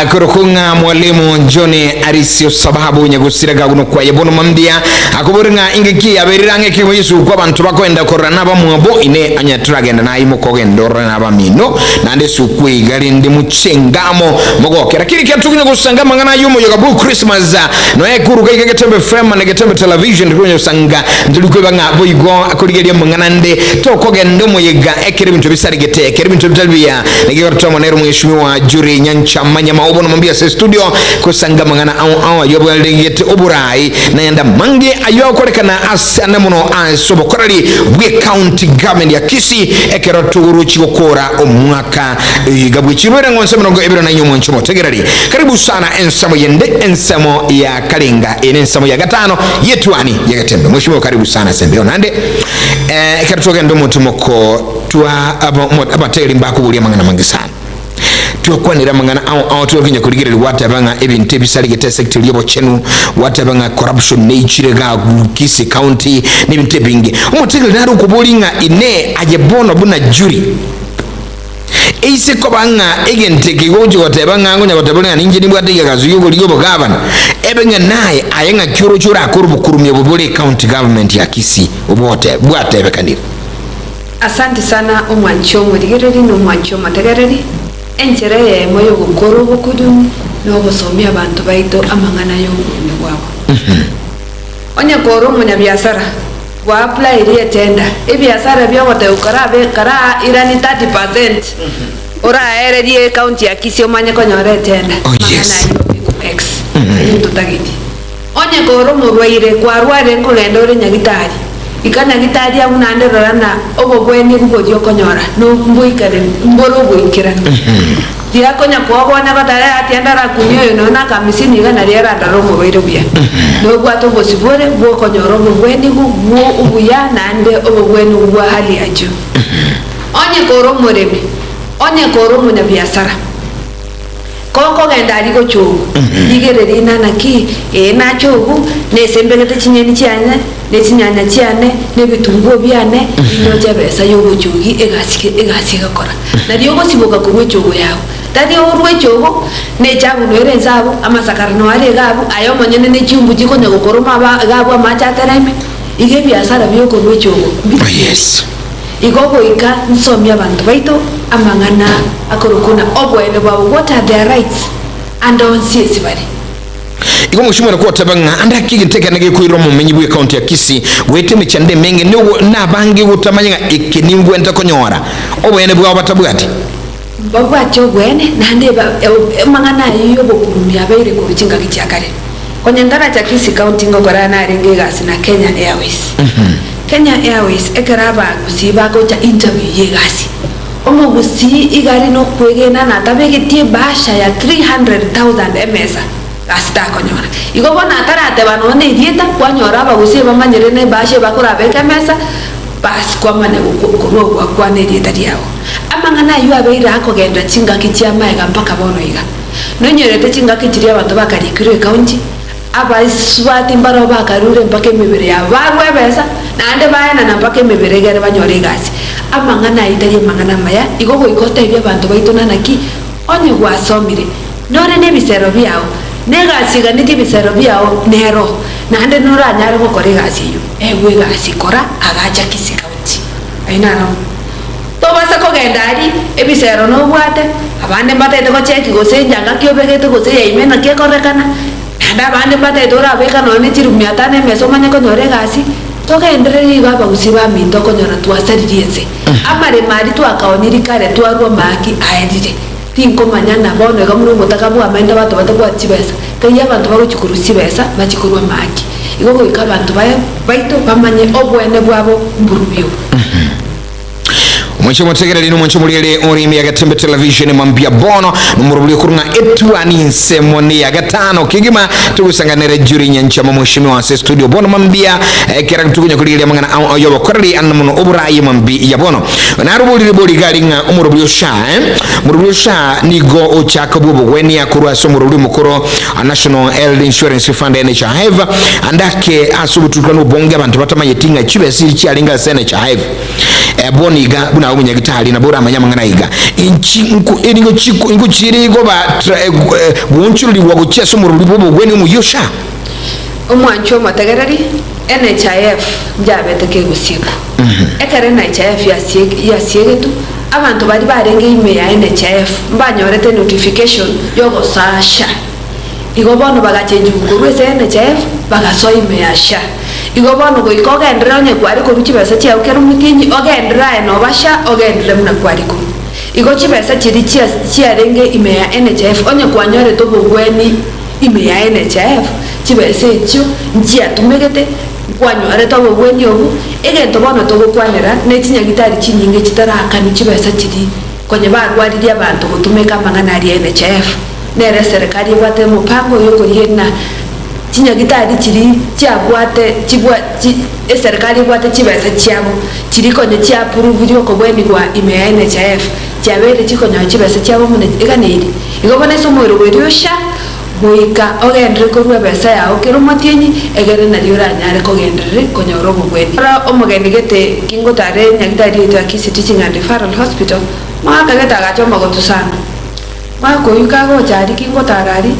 Akorokong'a mwalimu John Arisio sababu nyagusiraga guno kwa yebono mambia akobori ng'a ingeki aberira ng'e kimo Yesu kwa bantu bakwenda korora nabamwabo ine anya turagenda nayi mukogenda orora nabamino nande suku igari ndi muchengamo mugokera kiri kyatukunye gusanga mang'ana y'omuyoga bu Christmas noe kuruga ige Getembe FM na Getembe Television ndikunye gusanga ndiri ng'a boigo akorigeria mang'ana nde tokogenda omoyega ekere ebinto bisarigete ekere ebinto bitari biya nigigotomo nero mheshimiwa Juri Nyancha Manyama obono mambia se studio kusanga mang'ana ao ao ayo bwaregete oburai naenda mange ayo akorekana asana muno asobokorari bwe county government ya Kisii ekero tuguruchi gukora omwaka gabwichirwere ngonse 24 mwancho motegerari. Karibu sana ensamo yende ensamo ya Kalinga ene ensamo ya gatano yetwani ya Getembe. Mheshimiwa karibu sana sembe onande ekero tugenda omuntu moko twa abateri mbakubulia mang'ana mangi sana twakwanira mang'ana ao ao twakinya kurigereri watabanga ebintu ebisarigete sector yobochenu watabanga corruption neichire ga Kisii county n'ebintu ebingi omutegere nari okubulinga ine aye bono buna juri eise kobanga egente kigojo gotebanga ngonya gotebanga ninje nibwate gagazu yugo liyobo gavana ebenga naye ayenga kyuro kyura akuru bukurumye bubule county government ya Kisii obote bwatebekanire. Asante sana omwanchi omorigereri na omwanchi omotegereri enchere yemo yogokora obokurumi na obosomia abanto baito amang'ana y'obokurumi bwabo. Onye kora omonyabiasara bwa-apply etenda ebiasara biogoteba karabe kara irani 30% oraererie county ya Kisii omanye konyora etenda. Oh, yes. Mang'ana ayo x tutageti. Onye kora omorwaire kwarware nkogenda ore nyagitari ikanyagitari abu naende rora na obobweni boria okonyora nomboikare mbore oboikeranu riakonya kwobona gotare atienda rakunia oyo nonye akamisini iga naria erandara omorwaire buya nobwate obosi bore bwokonyora obobweni bwo obuya naende obobweni bwa hali ya juu. Onye kora omoremi onye kora omonyabiasara kokogenda ari gochogu igereri nanaki ee nachogu nesembegete chinyeni chiane nechinyanya chiane nebitunguo biane inoche ebesa yogochogi egasi egasi egakora nario ogosiboka korwa echogo yago tari orwa echogo nechabu noere ensabu amasakara noare egabu aye omonyene nechiumbu chikonya gokoroma aba egabu amache atereme iga ebiasara biokorwa echogo Oh, yes. igo goika nsomia abanto baito amang'ana akorokuna obwene bwabo what are their rights and onsi esi bari. Igo mheshimiwa nakuwa tabanga anda kiginteka nage kuiro mumenyi bwe county ya Kisii wete michande menge niwo nabange gutamanya ikiningwe ntakonyora obwene bwabo batabwati babwate obwene naende amang'ana ayo yobokurumia abeire korwa chingaki chia kare konya ndaracha Kisii county ngokora narenge egasi na Kenya Airways. Kenya Airways ekero abagusi bagocha interview ya egasi Omogusii iga are nokwegena na atabegetie ebahasha ya 300,000 emesa, gasi takonyora. Igo bono atarateba nonya na erieta, kwanyora abagusii bamanyire na ebahasha ebakorabeka emesa, basi kwamanya korwa ogwakwana erieta riao. Amang'ana ayio abeire akogenda chingaki chi'amaega mpaka bono iga. Nonyorete chingaki chiria abanto bakarikirwe ekaunti, Abaisubati mbarabwo bakarure mpaka emebere yabo, barua ebesa, naende baenana mpaka emebere egere banyore egasi. Amang'ana ayio tari amang'ana amaya, igo goika otebie abanto baito nanaki, Onye gwasomire, nore nebisero biao, na egasi eganetie ebisero biao nero, naende noranyare gokora egasi eyio, egwe egasi kora agacha Kisii County. Ayio naro. Tobasa kogenda aria, ebisero nobwate, abande mbatete gocheki gose enchanga ki obegete gose yaime naki ekorekana, naende abande mbatete orabeka nonya ne chiribu mia tano emesa omanye konyora egasi, togendererie igo abagusii baminto okonyora twasaririe ense. Amaremo aria twakaonirie kare twarua maaki aerire. Tinkomanya ng'a bono iga buna omotaka bw'amaene abanto batabwati chibesa, taiyo abanto bagochia korua chibesa bachie korua maaki. Igo goika abanto baye baito bamanye oboene bwabo mborobio. Omwanche omotegereri na omwanche omoriere ore ime ya Getembe Television mambia bono nomorobori okorwa ng'a etuani ensemo ne ya gatano kegima togosanganere Jury Nyanchama mheshimiwa ase studio bono mambia ekera tokonya korigereria amang'ana ao ao yobokoreri ande mono oborayi mambi ya bono naroborire bori gari ng'a omorobori o SHA eh? Omorobori o SHA nigo ochaka bw'obogwenia korwa ase omorobori omokoro National Health Insurance Fund NHIF ande ake ase obotutukanu obonge abanto batamanyeti ng'a chibesa eri chiarenge ase NHIF Bono iga, buna abe omonyagitari, nabo oramanye amang'ana iga, inchi nko nigo chiko ingochiire igo ba tra goonchororigwa gochia ase omorori bw'obogwenia omoyia o SHA. Omwanchwa omotegereri, NHIF njabete kegosiekwa. Ekero NHIF yasiegetwe, abanto baria barenge ime ya NHIF mbanyorete notification yogosoa SHA. Igo bono bagachenchigwa korwa ase NHIF bagasoa ime ya SHA. Igo bono goika ogenderere onye kware korua chibesa chiao kera omotienyi, ogenderere aye noba SHA ogenderere buna kware korua. Igo chibesa chiria chia chiarenge ime ya NHIF onye kwanyorete obogweni ime ya NHIF, chibesa echio nchiatumegete, nkwanyorete obogweni obwo, egento bono togokwanera ne chinyagitari chinyinge chitarakani chibesa chiria konya barwaririe abanto gotumeka amang'ana aria NHIF. Nere eserekari ebwate omopango oyo okorigereria na chinyagitari chiria chiabwate chibwa chi eserekari ebwate chibesa chiabo chiria konya chiapuruvirie okobwenigwa ime ya NHIF chiabeire chikonyora chibesa chiabo buna eganeiri. Igo bono ase omoerio bw'erio SHA goika ogenderere korua ebesa yao kera omotienyi egere nario oranyare kogenderere konyora obobweni. Rora omogeni gete kingotare nyagitari yaito ya Kisii Teaching and Referral Hospital, mogaka gete agacha omogotu sana. Omwaka oyio kagocha aria kingotara aria,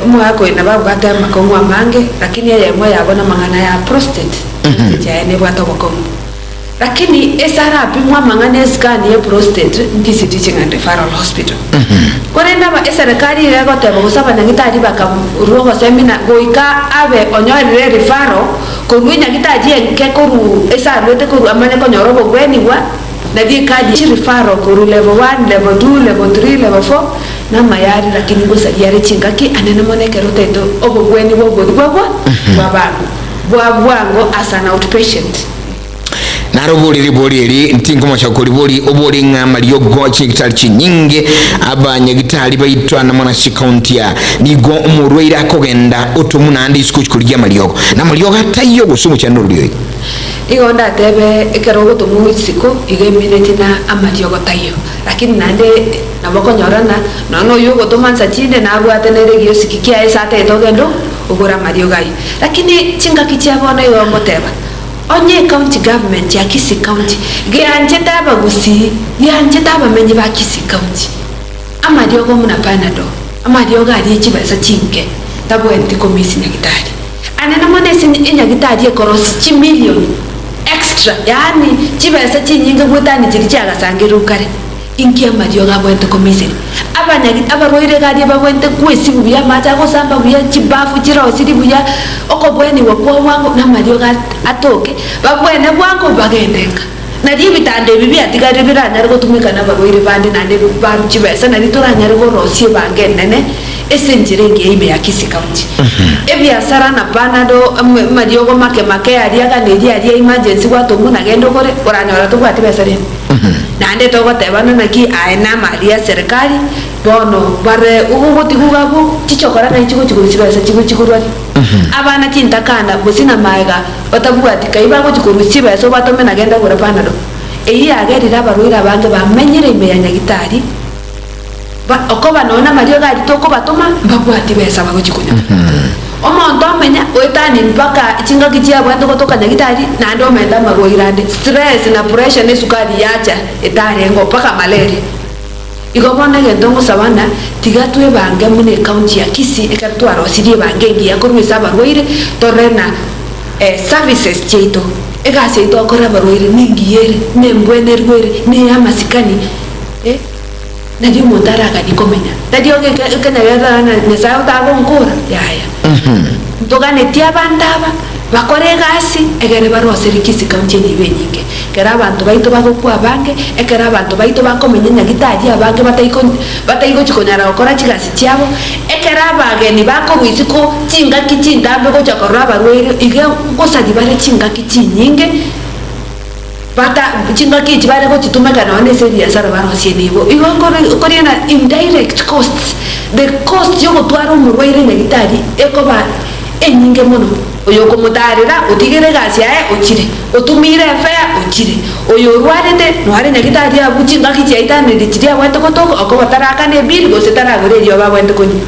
omogaka oyo nabo abwate amakong'u amange, lakini eyemo yabo namang'ana ya prostate, prostate yaye nebwate obokong'u. Lakini ase arapimwe amang'ana escan ye prostate Kisii Teaching and Referral Hospital. Korende aba eserekari iga egoteba gose abanyagitari bakarua ogosemina goika abe onyorire ereferral korwa enyagitari enke korwa ase aruete korwa amanye konyora obogwenigwa, Nario ekadi ye referral korwa level one, level two, level three, level four namaya are lakini ngosaria are chingaki anene mono ekero otaete obobweni bwa obori bwabwa bwabango bwa bwango as an outpatient. Naro bori ribori eri ntinkomocha koribori obori ng'a amariogo chinyagitari chinyinge abanyagitari baito ande mono ase chicounty aa nigo omorwaire akogenda otomwa naende isiko gochia korigia amariogo na amariogo ataiyo gose omochando orori oyo. Igo ndatebe ekero ogotomwa isiko igo emineti na amariogo taiyo, lakini naende nabo okonyorana nonya na oyio ogotoma nsa chinde nabwate nere egiosiki kiaye ase atagete ogende ogore amariogo ayio. Lakini chingaki chia bono igo ngoteba, onye ecounty government ya Kisii county gianchete abagusii, gianchete abamenyi ba Kisii county, amariogo buna panadol, amariogo aria echibesa chinke tabwenereti komisia nyagitari. Anene mono ase enyagitari ekorosia chimilion extra, yaani chibesa chinyinge goetania chiria chiagasangererwe kare. Inki amariogo abwenerete komiseria? Abanyagi abarwaire iga aria babwenerete kwesibwa buya, amache agosamba buya, chibafu chirosirie buya, okobwenigwa kwa bwango na amariogo atoke, babwene bwango bagende nka. Nario ebitanda ebi biatigarire biranyare gotumeka nabarwaire bande naende barue chibesa, nario toranyare gorosia ebango enene ase enchera engiya ime ya Kisii County. Ebiasara na panado, amariogo make make aria aganerie aria emergency gwatomwa nagende ogore, oranyora tobwati besa rende. Naende togotebana naki aye namari ya serikali, bono bare ogogotigwa iga abwo, chichokora ng'ai chigochi korwa chibesa chigochi korwa aria. Abana chintakana gose na maega batabwati kai bagochi korwa chibesa obatome na genda gora panado. Eyio yagerire abarwaire abange bamenyire ime ya nyagitari, ba okoba nonya namariogo aria tokobatoma mbabwati besa bagochi konyora. Omonto omenya oetanie mpaka chingaki chiabwate gotoka nyagitari naende omenta amarwaire ande, stress na pressure na esukari yacha etarengeo mpaka malaria. Igo bono egento ngosaba ng'a tiga twebange buna ecounty ya Kisii ekero twarosirie ebange engiya korwa ase abarwaire torore na services chiaito, egasi yaito togokora abarwaire nengiya ere, nembwenerwa ere, neye amasikani eh, nario omonto araganie komenya. Tari oge ekenyagetara ng'a Nyasaye otagonkora, yaya. Ntoganetie abanto aba bakore egasi egere baroserie Kisii County enibo enyinge. Ekero abanto baito bagokwa abange, ekero abanto baito bakomenya nyagitari abange bataigochi konyara gokora chigasi chiabo, ekero abageni bakorwa isiko chingaki chintambe gocha korora abarwaire, iga ngosaria bare chingaki chinyinge, bata chingaki echi bare gochitumeka nonya na ase ebiasara barosie nigo. Igo nkoriina indirect costs, the cost yogotwara omorwaire nyagitari ekoba enyinge mono. Oyokomotaarera otigire egasi yaye ochire, otumiire efea ochire. Oyo orwarete noare nyagitari abwo chingaki chiaitanire chiria abwate gotoka okoba tarakana ebill gose taragora erioba abwate konywa.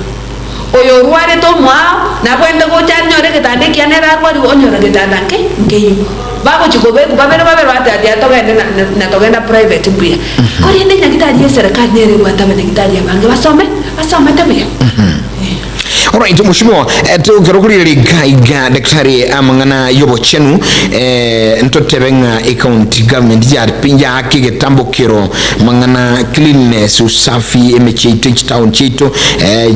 Oyo orwarete omoao nabwate gocha anyore egetanda ekiya nere arwarigwe onyora getanda nke nkeyio. Bagochia kobekwa babere babere bateba tiga togende na na togenda private mbuya. Korende nyagitari y'eserekari nere ebwate abanyagitari abange basome basomete buya. Alright, mheshimiwa, tokero korigereria iga iga daktari amang'ana y'obochenu ntotebe ng'a ecounty government yaaka egetambokero mang'ana cleanliness, usafi, emechie yaito, chitown chiaito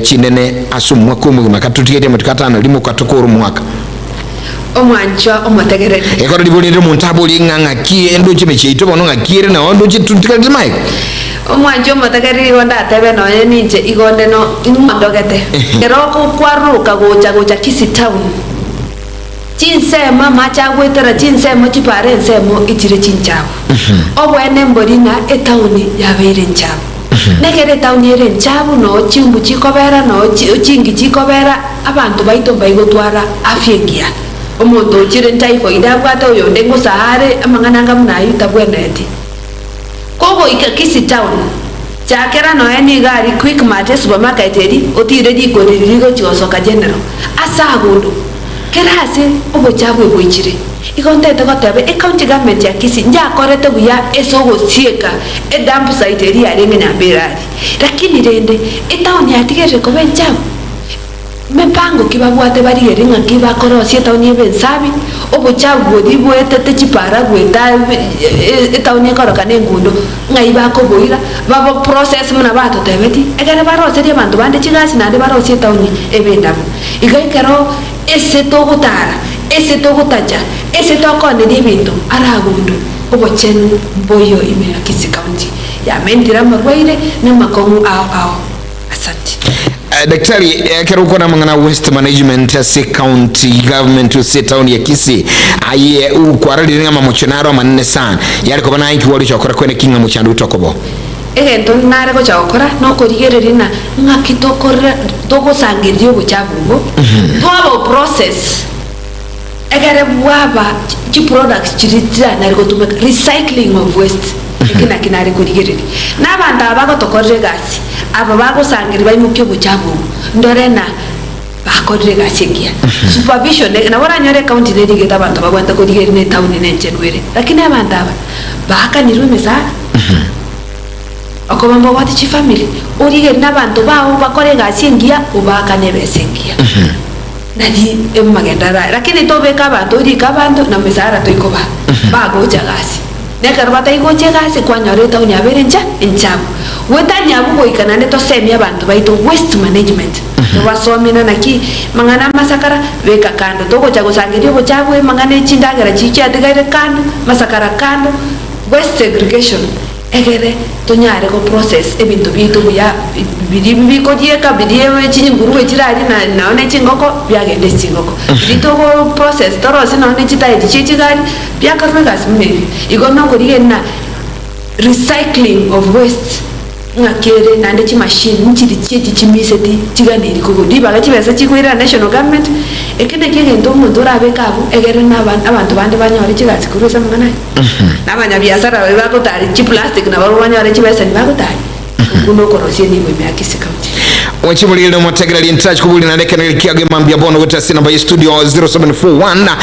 chinene ase omwaka omogima katotigetie amatuko atano rimo katokore omwaka. Omwanchwa omotegereri. Ekero riborire omonto aborie ng'a ng'aki endoche emechie yaito bono ng'aki ere nao ndoche totigarete magega. Omwanchwa omotegereri igo ndatebe nonya ninche igo nde no ing'ondogete. Ekero okwaruruka gocha gocha Kisii town, chinsemo amache agoetera chinsemo chipara ensemo echire chinchafu. Oboene mbori ng'a etaoni yabeire enchafu. Nekero etaoni ere enchafu noo chimbu chikobera noo chingi chikobera abanto baito mbaigotwara afya engiya. Omonto ochire typhoid abwate oyonde ngosaa are amang'ana anga buna ayio tabwenereti. Kogoika Kisii town, chakera nonya nigo aria Quickmart esupermarket eria, otire rikori riria rigochia gosoka General, ase agondo, kera ase obochafu eboichire. Igo ntete goteba ecounty government ya Kisii njakorete buya ase ogosieka edump site eria yarenge Nyambera aria. Lakini rende etown yatigerire koba enchafu. Mepango ki babwate barigerie ng'aki bakorosia etaoni ebe ensabi, obochafu boria boetete chipara goeta etaoni ekoroka nengundo, ng'ai bakoboira, babo process buna batotebetie, ekere baroserie abanto bande chigasi naende barosie etaoni ebe endabu. Igo ekero ase togotara, ase togotacha, ase tokooneria ebinto ara agundo, obochenu mboiyo ime ya Kisii County yamentire amarwaire na amakong'u ao ao. Asante. Daktari, ekero okwana amang'ana a waste management ase county government gose etown ya Kisii, aye kwarorire ng'a amamocho naro amanene sana, yare koba naye nki gware gocha gokora kwene ki ng'a mochando oito okoba oo? Egento nare gocha gokora nokorigereria ng'a ng'aki tokorera togosangereria obochafu obo, twaba process egere bwaba chiproducts chiria chiranyare gotumeka, recycling of waste, eki naki nare korigereria. Na abanto aba bagotokorera egasi, aba bagosangereria baimokie obochafu obo, ndore ng'a bakorire egasi engiya. Supervision, nabo oranyore ecounty nerigete abanto babwate korigereria na etown nenchenu ere, lakini abanto aba baakanirwe emesara. Okoba mbabwate chifamiri, origererie na abanto bao bakore egasi engiya, obaakane ebesa engiya. Nari amagendo araye. Lakini tobeke abanto orike abanto na mesara toikobaa. Bagocha gasi. Na ekero bataigocha egasi kwanyora etown yabo ere ncha enchafu. Goetania abwo goika naende tosemie abanto baito waste management. Tobasomie na naki mang'ana amasakara beka kando. Togocha gosangeria obochafu amang'ana echindagera chiria chiatigaire kando, amasakara kando, waste segregation. Egere tonyare go process ebinto biaito buya, biria bikorieka, biria chinguruwe chirarie na nonye ne chingoko, biagenda ase chingoko. Biria togo process torosie nonye ne chitairi chie chigari, biakorwa egasi buna ebi. Igo nokorigereria ng'a. Recycling of waste ng'aki ere naende chimachine nchiri chiechi chimiseti chiganeiri kogwa ribaga chibesa chikoirera national government, eke nakio egento omonto orabeke abwo egere na abanto bande banyore chigasi korwa ase amang'ana aya. Na abanyabiasara baria bagotari chiplastic nabarobwo banyore chibesa nibagotari, okwo nokorosia enibo ime ya Kisii County. Ochiborire omotegereri ntachi kobori naende ekenegeri kiago emambia bono goeta ase enamba ye studio 0741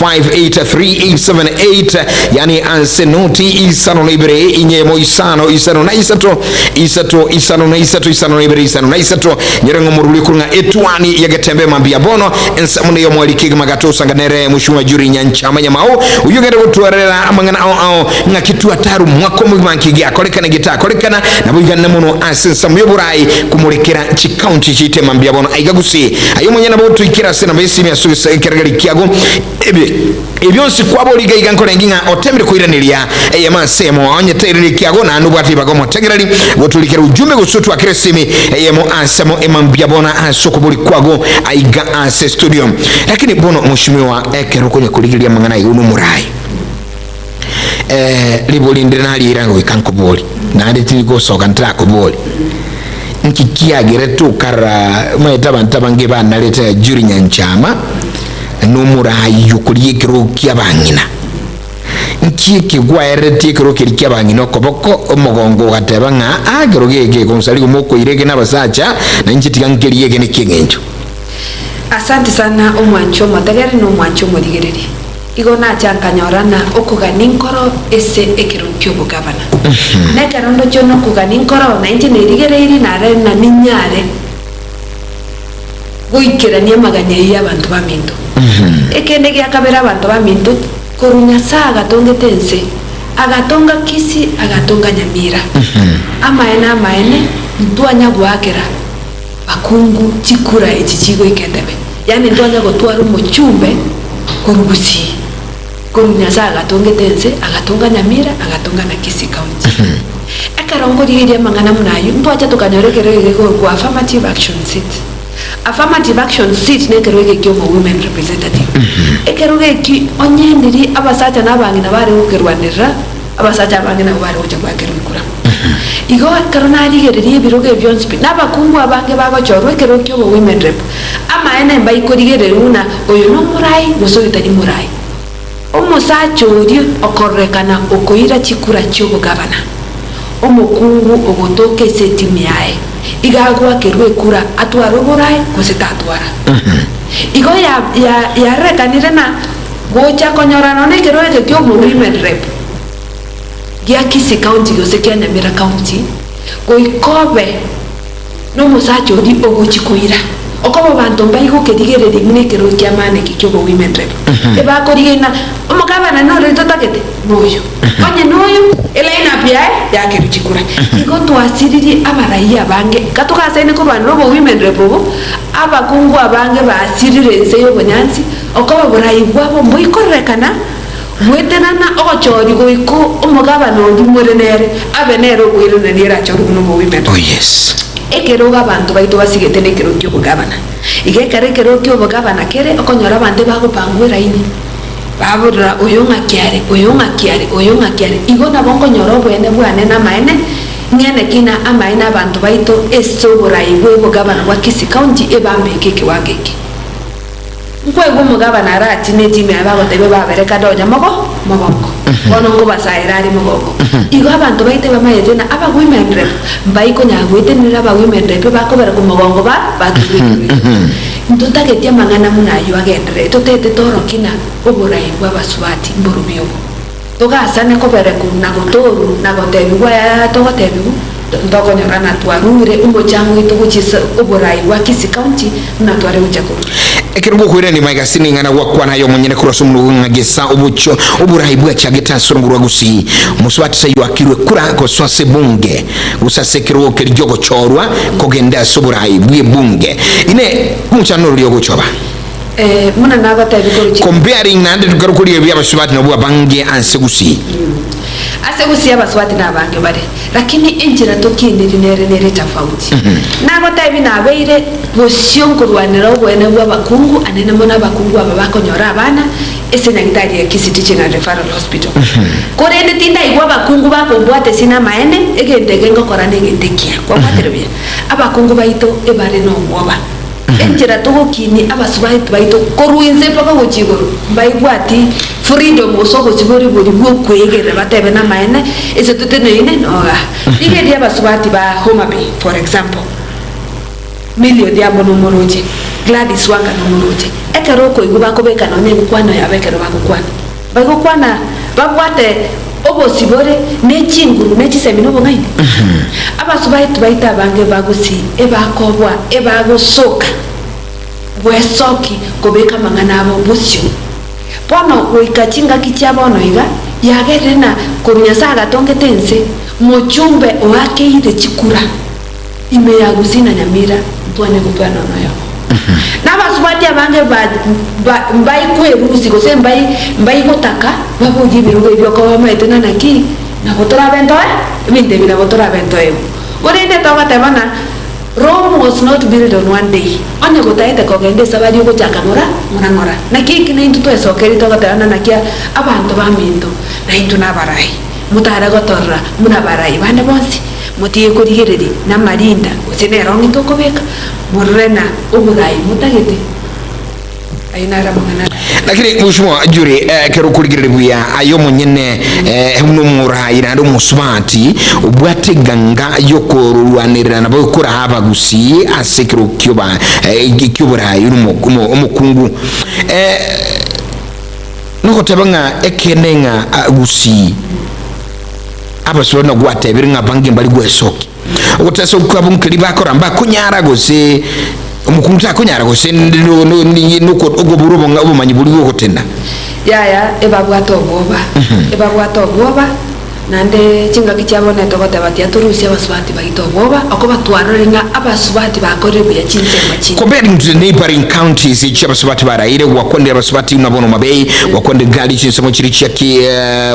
583878 yani ase noti isano na ibere inyemo isano isano na isato isato isano na isato isano na ibere isano na isato nyore ng'o moruri korwa ng'a etwani ya getembe emambia bono ensemo neyo mweri kegima gatosa nere mheshimiwa Juri Nyanchama Nyamao oyio ogende gotwarera amang'ana ao ao ng'aki twataru mwaka omogima nki giakorekana getakorekana nabo iganne mono ase ensemo y'oborai komorekera chikaunti chiaito mambia bono aiga gusii. Aye omonyene nabo otoikere ase enamba y'esimi ase ogesa ekeregeri kiago ebi ebionsi kwabori iga iga nkorenge ng'a otemire koiraneria eyemo ase eyemo onye tairaneria ekiago naende obwate ribaga omotegereri gotorikera ujumbe gose otwakere esimi eyemo asemo emambia bono ase okobori kwago aiga ase studio. Lakini bono mheshimiwa ekero okonya korigereria amang'ana aiga nomorai Eh, ribori ndire nariira goika nkobori, naende tiri gosoka ntarakobori. Nki kiagerete okarora omanyete abanto abange banarete Juri Nyanchama nomorai okoria ekerogo kiabang'ina. Nki eke gwaereretie ekerogo keria kiabang'ina okoboko omogongo ogateba ng'a aa ekerogo eke gonsarigo mokoira eke nabasacha na inche tiga nkerie eke nekieng'encho. Asante sana omwanchi omotegereri na omwanchi omorigereria. Igo nacha nkanyora ng'a okogania nkoro ase ekerogo ki'obogabana. Na ekero ndochio nokogania nkoro, na inche nerigereirie nare ng'a ninyare goikerania amagania ayio y'abanto baminto. Ekende gia kabere abanto baminto, korwa Nyasae agatongete ense, agatonga Kisii, agatonga Nyamira. Amaene amaene, ntwanya goakera bakungu chikura echi chigoika entebe. Yaani ntwanya gotwara omochumbe korwa Gusii, korwa Nyasae agatongete ense, agatonga Nyamira, agatonga na Kisii County. Ekero nkorigereria amang'ana buna ayio, ntwacha tokanyora ekero eke gekorokwa affirmative action seat. Affirmative action seat nekero eke kia omo women representative. Ekerogo eki onye ndiri abasacha na abang'ina bare gokerwanerera, abasacha abange nabo bare gocha goakerwa ekura. Igo ekero narigereria ebirogo ebi bionsi pi, na abakungu abange bagochorwa ekerogo kia obo women rep, Amaene mbaikorigereria buna oyo nomorai gose oyo tari morai. Omosacha oria okororekana okoira chikura chi'obogabana, omokungu ogotoka ase etimu yaye, iga agoakerwa ekura atware oborai gose tatwara. Igo yarorekanire na gocha konyora nonya ekero eke ki'obo-women rep gia Kisii County gose kia Nyamira County, goika obe Nomosacha oria ogochia koira. Okoba abanto mbaigokerigereria buna ekerogo ki'amani eke ki'obowomen rep. Ebakorigereria ng'a omogabana nore totagete noyo. Onye noyo, eline up yaye yakerwa chikura. Igo twasiririe abaraia abange, gatogasaine korwanera obowomen rep obo, abakungu abange basirire ense y'obonyansi, okoba borai bwabo mboikorerekana, goetenana ogochoria goika omogabana oria more nere, abe nere okoiraneria erachorwe buna omowomen rep. Oh yes. Ekerogo abanto baito basigete nekerogo ki'obogabana. Igo ekero ekerogo ki'obogabana kere, okonyora abanto ebagopangwa eraini, baborora oyo ng'aki are, oyo ng'aki are, oyo ng'aki are. Igo nabo nkonyora oboene bwane namaene, ng'ene ki na amaene abanto baito ase oborai bw'obogabana bwa Kisii County ebambeke ekewango eke. Nkoigwa omogabana aratine etimu yaye bagotebia babere kade onya mogo mogongo. Bono nkobasaera are mogongo. Igo abanto baito ebamaete na aba women rep mbaikonyara goetenenera aba women rep bakobera komogongo ba baturwe ekerogo. Ntotageti amang'ana buna ayio agenderere totete torokie na oborai bwa abasubati mborobio obo. Togasane kobereku na gotoru na gotebigwa ayaya togotebigu ntokonyora na twarure omochango oito gochia ase oborai bwa Kisii County buna tware gochia korua. Ekero gokoirania magega ase ring'ana gwakwana aye omonyene korwa ase omonwa ng'a gesa obochio oborai bwachagete ase orongo rwa Gusii. Mosubati taiyo akirwe kura gosoa ase ebunge gose ase ekerogo keria giogochorwa kogenda ase oborai bw'ebunge. Inee! Omochando noria ogochoba? Eh, buna nagotebia korwa chi. Comparing naende tokarokoria ebi abasubati nabwo abange ase Gusii. Ase gusii abasubati nabange bare, lakini enchera tokieniri nere nere tofauti. Nagotebi nabeire bosio nkorwanera oboene bwa abakungu anene mono abakungu aba bakonyora abana ase nyagitari ya Kisii Teaching and Referral Hospital. Korende tindaigwa abakungu bakombwata ase namaene egento eke ngokora negento ekiya. Kwabwatire buya? Abakungu baito ebare nobwoba. Enchera togokinia abasubati baito korwa inse mpaka gochia igoro, mbaibwati freedom gose obosibore boria bw'okwegerera batebe namaene, ase toteneine nogaa. Rigereria abasubati ba Homa Bay for example, Milly Odhiambo nomoroche, Gladys Wanga nomoroche, ekero okoigwa bakobeka nonya ebikwano yabo ekero bagokwana, baigokwana babwate obosibore ne chinguru ne chisemi na obong'aini. Abasubati baito abange bagusii ebakobua ebagosoka bwesoki kobeka amang'ana abo bosio. Bono goika chingaki chia bono iga, yagerire na korwa Nyasae agatongete ense, mochumbe oakeire chikura ime ya Gusii na Nyamira ntwane gotwana nonya oyomo. Na abasubati abange ba mbaikwerusia gose mbai mbaigotaka baborie ebirogo ebio okoba bamaete ng'a naki nabo torabe ntoe ebinto ebi nabo torabe ntoegwe. Korende togoteba ng'a Rome was not built on one day, onye gotaete kogenda esabari ogochaka ng'ora ng'ora ng'ora. Naki eki naintwe twesokeire togoteba ng'a naki abanto baminto naintwe nabarai motare gotorora buna abarai bande bonsi, motige korigereria namarinda gose nerong'i tokobeka. Morore na oborai motagete, ayio naro amang'ana aria. Lakini Mheshimiwa Juri, eh, ekero okorigereria buya aye omonyene eh, buna omorai naende omosubati obwate eganga yokorwanerera nabo koraa abagusii ase ekero kioba eh, kioborai buna omo- omo- omokungu eh, nogoteba ng'a ekeene ng'a ah, gusii abasubati nagwatebire ng'a abange mbari gwesokia Ogotesa kwabo nkeri bakora mbakonyara gose omokungu takonyara gose okobura obomanyi boria bw'ogotena. Yaya, ebabwate obwoba, ebabwate obwoba, naende chingaki chiabo netogoteba tiga torusie abasubati baito obwoba, okoba twarorire ng'a abasubati bakorire buya chinsemo chinde. Comparing to the neighboring counties echi abasubati baraire, gwakwanire abasubati buna bono Homabay, gwakwanire Gali chinsemo chiria chia ki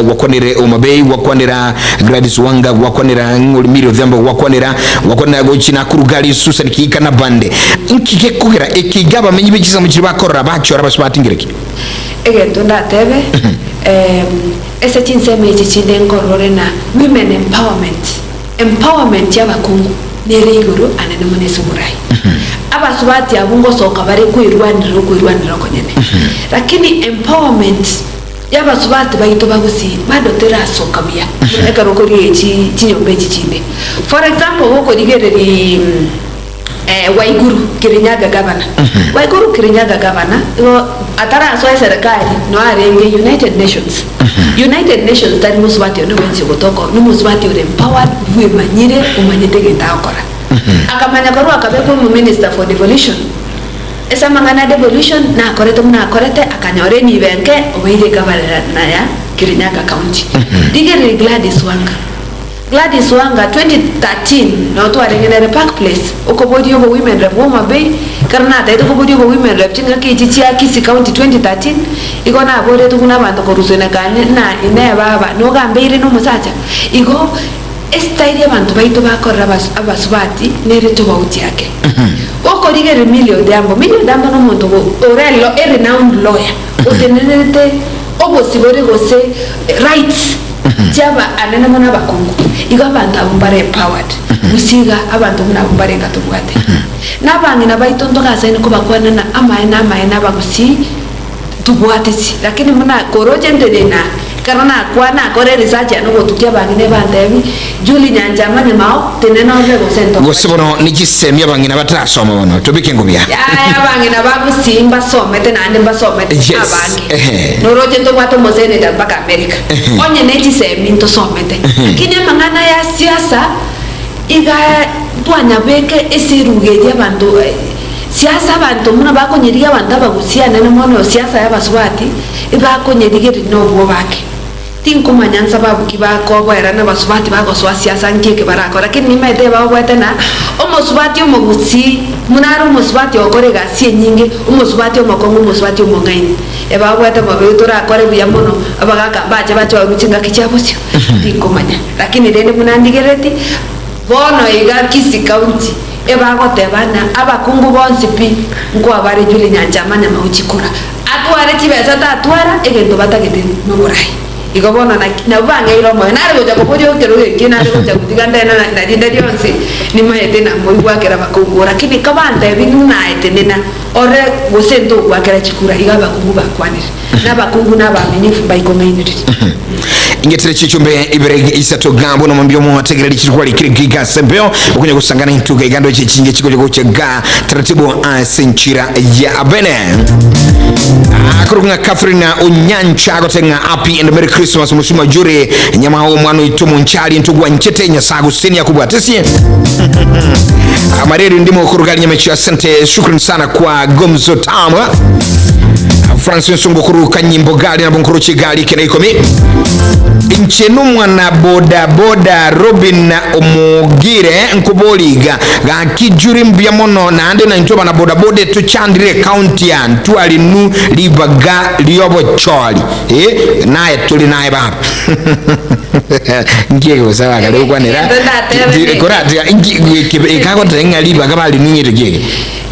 gwakwanire Homabay, gwakwanera Gladys Wanga gwakwanera ng'ori Milly Odhiambo gwakwanera gwakwanera gochi Nakuru Gari Susan Kihika na bande. Nki gekogera eke iga abamenyi be chisemo chiria bakorora bachora abasubati ngereki? Egento ndatebe, ase chinsemo echi chinde nkorore na women empowerment, empowerment y'abakungu nere igoro anene mono ase oborai. Abasubati abwo ngosoka bare kwerwanera okwerwanera okonyene. Lakini empowerment. Y'abasubati baito bagusii bado terasoka buya buna ekero okorigereria chi chinyomba echi chinde. For example gokorigereria Waiguru Kirinyaga governor, Waiguru Kirinyaga governor igo atarasoa eserekari no arenge United Nations. United Nations tari mosubati onde bwensi ogotoka oo, nomosubati ore empowered bwemanyire omanyete egento agokora. Akamanya korwa akabekwa omominister for devolution. Ase amang'ana a devolution nakorete buna akorete akanyora enibo enke obeire egavarana ya Kirinyaga County. Rigereria Gladys Wanga. Gladys Wanga 2013 noo twarenge nere Park Place okoboria obo women rep bwa Homa Bay ekero natagete koboria obo women rep chingaki echi chia Kisii County 2013 igo naboretwe buna abanto korwa Senekane na inee baba nogambeire na omosacha igo Esitairi abanto baito bakorera abasubati nere tobauti ake. Gokorigereria Milly Odhiambo, Milly Odhiambo nomonto ore a renowned lawyer otenenerete obosibore gose rights chiaba anene mono abakungu. Igo abanto abwo mbare empowered. Gose iga abanto buna abwo mbarenga tobwate. Na abang'ina baito ntogasaine kobakwanera amaene amaene abagusii. Tobwateti, lakini buna koroche ntenena, ekero nakwana nakora eresearch yane ogotukia abang'ina ebantebi, Julie Nyancha amanye mao, tenena orore gose ntokore. Gose bono nichisemi abang'ina batarasoma bono, tobeke ngobia. Yaya abang'ina ba Gusii mbasomete naende mbasomete Yes, abange. ehe. Noroche ntobwate omoseneta mpaka America. Ehe. Onye ne chisemi ntosomete. Lakini amang'ana ya siasa iga twanyabeka ase eruga eria abanto Siasa abanto buna bakonyerigia abanto abagusia anene mono siasa y'abasubati ebakonyerigereria nobwoba ake. Tinkomanya nsababu ki bakoboera nabasubati bagosoa siasa nki eke barakore, lakini nimaete ebaoboete na omosubati omogusii buna are omosubati ogokora egasi enyinge, omosubati omokong'u, omosubati omong'aini. Ebaoboete bobe torakore buya mono abagaka mbache bachorwe chingaki chia bosio, tinkomanya. Lakini rende buna ndigerereti, bono iga Kisii County ebagoteba ng'a abakungu bonsi pi nkoa bare Julie Nyanchama Nyamau chikura. Atware chibesa tatwara egento batagete noborai. Igo bono naki nabwo bang'eire omoyo. Nare gocha koboria ekerogo ekio, nare gocha gotiga ndene na rinde rionsi, nimaete namoigwakera abakungu. Lakini kabantebi ng'a naetenena ore gose ntogwakera chikura, igo abakungu bakwanire. Na abakungu na abaaminifu mbaikong'ainereria. Ingetire chichumbe ibere isato ga bono mambia omotegereri chirwari kire giga ase embeo okonya gosangana intuga igando eche chinge chigocha gocha ga taratibu ase enchira ya bene. Akorokwa ng'a Catherine Onyancha agote ng'a happy and merry Christmas Mheshimiwa Jure nyama omwana oito monchari ntogwanchete Nyasaye agosenie akobwatesie. Amareri ndimo korogari nyamechi asante shukran sana kwa Gomzo Tama Francis Ngokuru Kanyimbo gari nabo nkoroche gari kenda ikomi inche nomwana boda boda Robin Omogire nkoboriga gaki juri mbuya mono naende naintwe abana boda boda tochandire county ya ntwarinu ribaga riobochori eh naye turi naye baba nki egosaba kare gokwanera Egento ndatebe ne- koratiga inki ekagoteba ng'a ribaga barinung'ete kiege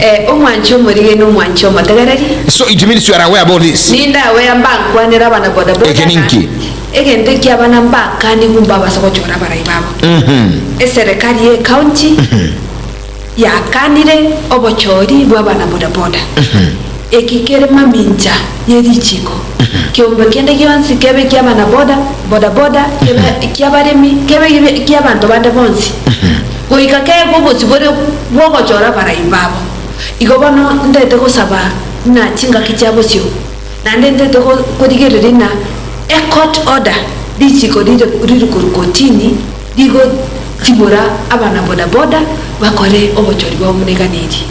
Eh, omwanchi omorige na omwanchi omotegereri. So it means you are aware about this. Ninde aware mbankwanere abana boda boda Eke na ninki? egento eki abana mbakanigwe mbabase gochora abarai babo. Eserekari ye ecounty yakanire obochori bwa abana boda boda. Eki kere mamincha ye richiko. Keombe kende gionsi kebe ekia abana boda boda boda kebe ekia abaremi kebe ekia abanto bande bonsi. Goika keegwe obosibore bw'ogochora abarai babo. Igo bono ntete gosaba ng'a chingaki chia bosio, naende ntete korigereria ng'a e court order, richiko rire rire korwa kotini rigosibora abana boda boda bakore obochori bwabo buna eganeirie.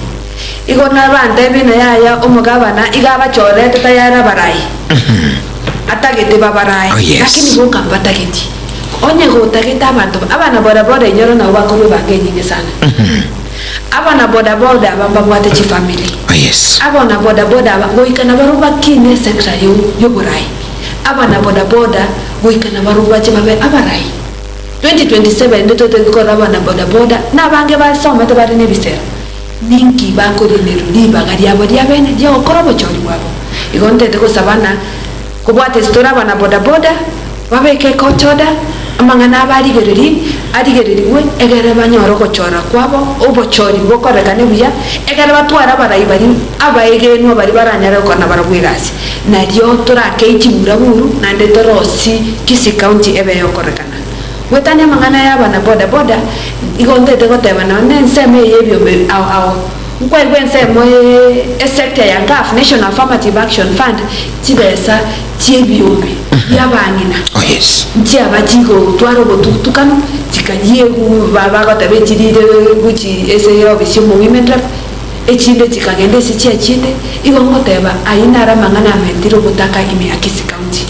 Igo nabantebie ng'a yaya omogabana iga abachorete tayari abarai, atagete babarae, Oh, yes. lakini boka mbatageti. Onye gotagete abanto abana boda boda inyoro nabo bakorwa ebanga enyinge sana. Abana boda boda aba mbabwate chifamily. Oh yes. Abana boda boda aba goika nabarobwo bakine esector yoborai. Abana boda boda goika nabarobwo bache babe abarai. 2027 inde totoke korora abana boda boda nabange basomete bare nebisera. Ninki bakorinerwa ribaga riabo riabene riogokora obochori bwabo. Igo ntete gosaba ng'a kobwate ase tore abana boda boda. Babeke ekochoda, amang'ana abo arigererie, arigererigwe, egere banyore ogochora kwabo, obochori bokorekane buya, egere batware abarai baria abaegenwa baria baranyare gokora nabarabwo egasi. Nario torakei chibura-buru, naende torosie Kisii County ebe eyokorekana. Goetania amang'ana aya abana boda boda, igo ntete goteba nonya na ensemo eye y'ebiombe ao ao, nkwaigwa ensemo eye esector ya NGAAF, National Affirmative Action Fund, chibesa chi'ebiombe bi'abang'ina Oh yes. nchiaba chigotwara obotugutukanu, chikayiegwa ba bagoteba echirire gochi ase eofisi y'omo women rep, echinde chikagenda ase chiachinde, igo ngoteba ayio naro amang'ana amentire obotaka ime ya Kisii County.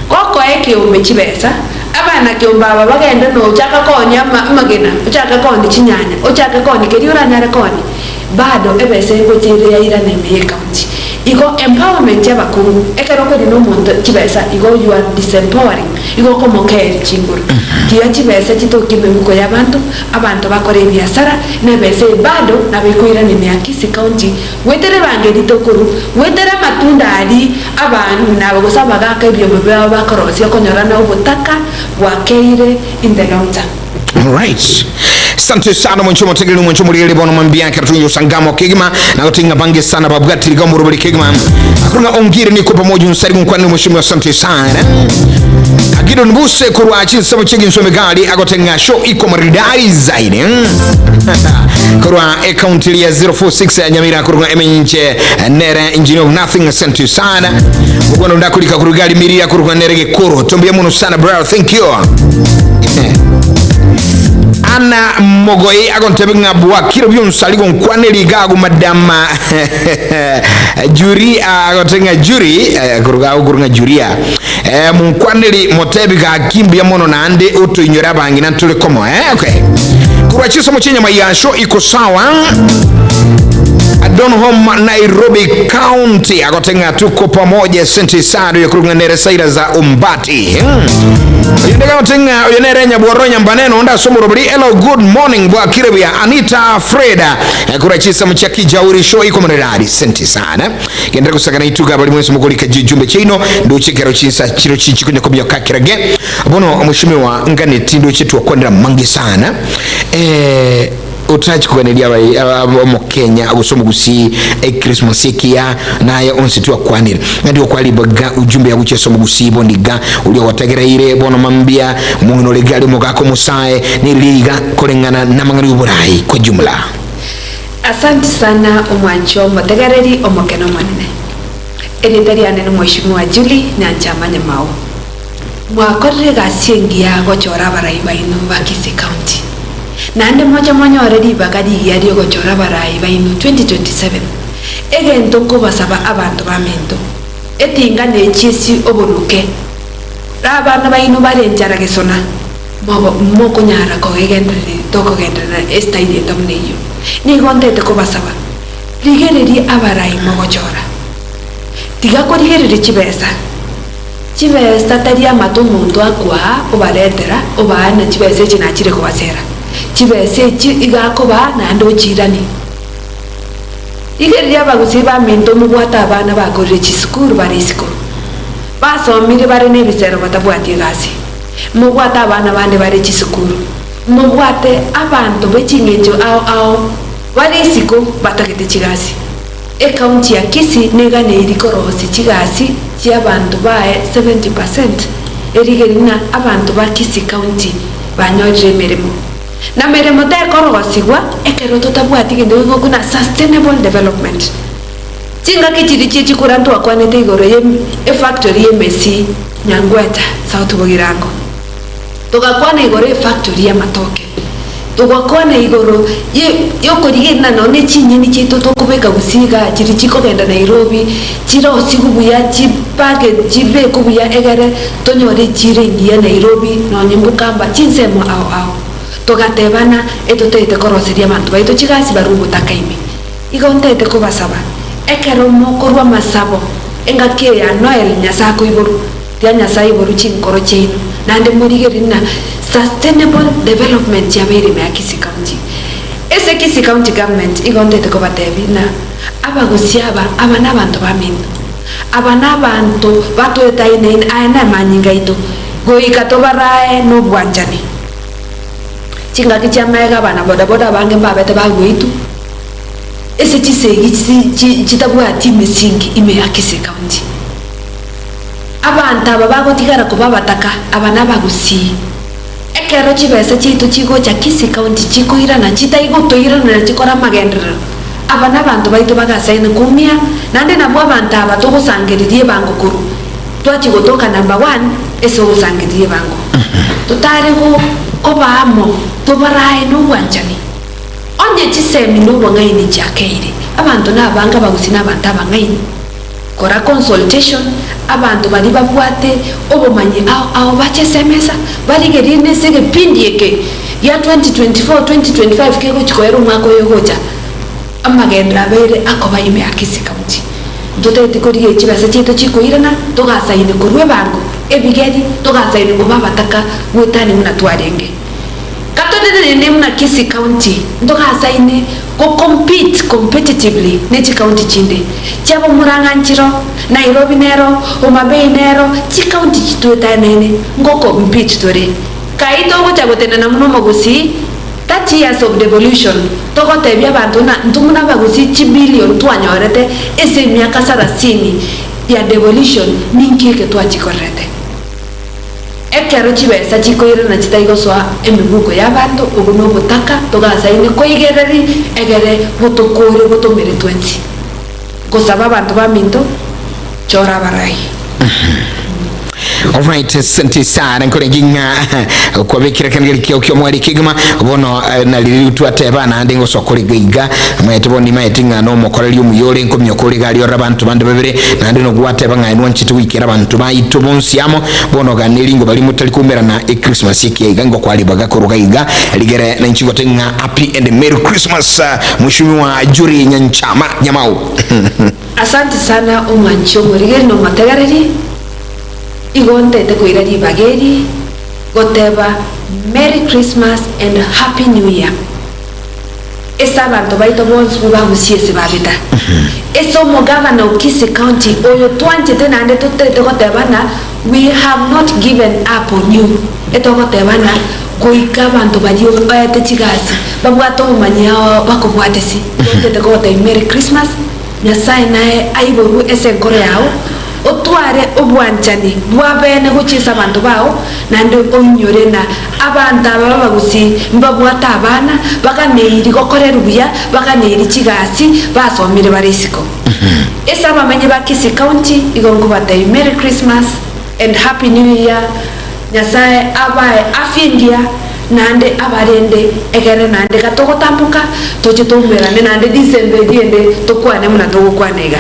Gokoa ekeombe chibesa, abana kiombe aba bagende na ochaka koonia ama amagena, ochake koonia chinyanya, ochake koonia keria oranyare koonia, bado ebesa egocha ere yairana ime ye county. Igo empowerment y'abakungu, ekero okorina omonto chibesa igo you are disempowering, igo okomokeeria chinguru. Tiga chibesa chitokie emebuko y'abanto, abanto bakore ebiasara, na ebesa eye bado nabo ekoirana ime ya Kisii County, goetera ebango eria tokorwa, goetera amatunda aria abang'ina aba gose abagaka ebiombe biabo bakorosia okonyora na obotaka bwakeire in the long term. Alright. Asante sana mwencho motegereri mwencho muriere bono mambia kera tunyo sangamo kegima na gotinga bange sana babwatiri gambo ruburi kegima akurunga ongire niko pamoja unsari nkwani mheshimiwa asante sana Gideon Buse kurwa chinsabo chiginswe megali agotenga show iko maridadi zaidi kurwa account ya 046 ya Nyamira kurwa emenche nere engineer of nothing asante sana ugwano ndakulika kurugali miria kurwa nere gekoro tombia muno sana bro thank you. Anna Mogoi agontebia ng'a bwakire bionsi aria gonkwaneria iga agwo madam Juri agontebia ng'a Juri eh, koruga agwo korwa ng'a Juria eh, monkwaneri motebi gaki mbuya mono naende otoinyore abang'ina ntore komo eh, okay. Korwa chisomo chi'enyama yasho iko sawa Donholm Nairobi County agote ng'a tuko pamoja sente sado ya korwa ng'a nere Saira za Ombati hmm. Oyo ndega gote ng'a oyo nere Nyabworo Nyambane nonde ase omorobori hello good morning bwakire buya Anita Freda eh, korwa chisemo chia Kijauri show iko monerari sente sana Genderera gosakana ituga abari mwensi mokorika chijumbe chiaino ndoche ekero chinsa chiro chichi konya komioka kerage bono omoshimiwa nganeti ndoche twakwanera mangi sana eh, otachi koganeria abai- aba- aba- omokenya gose omogusii echristmas ekiya naye onsi twakwanire ng'andi okwaribaga ujumbe yagochia ase omogusii bondiga oria ogotegereire bono mambia omong'ina ore gari omogaka omosae neriria iga koreng'ana namang'ana y'oborai kwa jumla. Asanti sana omwanchwa omotegereri omokene omonene. Erieta riane nomweshimiwa Julie Nyanchama Nyamao. Mwakorire egasi engiya gochora abarai baino ba Kisii County. Naende moche monyore ribaga rigiya riogochora abarai baino 2027. Egento nkobasaba abanto baminto, etinga nechiesi obonuke, rabana baino bare enchara gesona, Mobo mokonyara kogegendereria tokogenderera esitaili ende buna eyio. Nigo ntete kobasaba, rigereria abarai mogochora. Tiga korigereria chibesa. Chibesa tari amato omonto akoaa obaretera obaa na chibesa echi nachire kobasera. Chibesa echi iga akobaa naende ochiiranie. Rigereria abagusii baminto mobwate abana bakorire chisukuru bare isiko. Basomire bare nebisero batabwati egasi. Mobwate abana bande bare chisukuru, mobwate abanto be ching'encho ao ao bare isiko batagete chigasi. Ecounty ya Kisii neganeiri korosia chigasi chi'abanto baye 70 percent erigeri ng'a abanto ba Kisii County banyorire emeremo. Na meremo tekorosigwa ekero totabwati gento gekobuna sustainable development. Chingaki chiria chie chikura ntwakwanete igoro ye efactory y'emesi Nyangweta, South Bogirango. Togakwana igoro y'efactory y'amatoke. Togakwana igoro ye yokorigerera nonya ne chinyeni chiaito tokobeka gusii igaa chiria chikogenda Nairobi, chirosigwe buya chipake chibekwe buya egere tonyore echiro engiya Nairobi nonye Bukamba chinsemo ao ao. Togatebana etotagete koroseria abanto baito chigasi barwe obotaka ime. Igo ntete kobasaba, ekero mokorua amasabo engaki eye ya Noel Nyasae akoiborwa, tiga Nyasae aiborwe chinkoro chiaino, naende morigererie ng'a sustainable development yabeire ime ya Kisii County. Ase Kisii County Government igo ntete kobatebia ng'a abagosia aba, aba nabanto baminto, aba nabanto batoetaine aya namanyinga aito, goika tobarae nobwanchani. Chingaki chi'amaega abana bodaboda abange mbabete bagweitwe ase chisegi chitabwati emesingi ime ya Kisii County. Abanto aba bagotigara koba abataka aba nabagusii. Ekero chibesa chiaito chigocha Kisii County chikoirana chitaigotoiranera chikore amagenderero, aba nabanto baito bagasaine koumia naende nabwo abanto aba togosangereria ebango korwa Twachia gotoka number one ase ogosangereria ebango. Totare koba amo tobarae nobwanchani. Onye chisemi na obong'aini chiakeire, abanto nabange abagusii na abanto abang'aini. Kora consultation, abanto baria babwate obomanyi ao ao bache ase emesa, barigererie nese egepindi eke gia 2024, 2025 kegochi koera omwaka oyo ogocha, amagenderero abeire akoba ime ya Kisii County. Ntotagete korigia chibesa chiaito chikoirana, togasaine korwa ebango, ebigeri, togasaine koba abataka goetania buna twarenge. Katotenenene buna Kisii County, ntogasaine go compete competitively ne chicounty chinde chiabo Murang'a nchiro, Nairobi nero, Homa Bay nero, chicounty chitwetanaine ngo compete tore. Kai togocha gotenena buna omogusii? 30 years of devolution, togotebia abanto ng'a intwe buna abagusii chibillion twanyorete ase emiaka sarasini ya devolution ninki eke twachikorerete? Ekero chibesa chikoirana chitari gosoa emibuko y'abanto, obwo nobotaka togasaine koigereri egere botokore botomere twensi. Gosaba abanto baminto, chora abarai. Alright, asante sana nkorenge ng'a kwabekire kangeri kio kio mwari kigima bono eh, nariri twateba naende ngosokore iga maete bono nimaete ng'a nomokoreri omuyore nkomioka ore gari ore abanto bande babere naende nogwateba ng'a nwanchete goikera abanto baito bonsi amo bono ganeri ngo bari motari koumerana echristmas ekiya iga ngo kwaribaga koruga iga rigere nainche ngote ng'a happy and merry Christmas mheshimiwa Jury Nyanchama Nyamau. Asante sana omwanchi omorigeri na omotegereri, igo ntete koira ribaga eri goteba Merry Christmas and Happy New Year ase abanto baito bonsi bu bagusie ase babeta. Ase omogavana o Kisii County oyo twanchete naende totete goteba ng'a we have not given up on you, etogoteba ng'a goika abanto baria oete chigasi babwate obomanyi ao bakobwatesi. Igo ntete kogotebia Merry Christmas. Nyasae naye aiborwe ase enkoro yao, otware obwanchani bw'abeene gochia ase abanto bao, naende oinyore ng'a abanto aba b'abagusii mbabwate abana, baganeiri gokorerwa buya, baganeiri chigasi, basomire bare isiko. Ase abamenyi ba Kisii County igo nkobatebia Merry Christmas and Happy New Year, Nyasae abae afya engiya naende abarende, egere naende gatogotamboka toche toumerane naende December eria ende tokwane buna togokwana iga.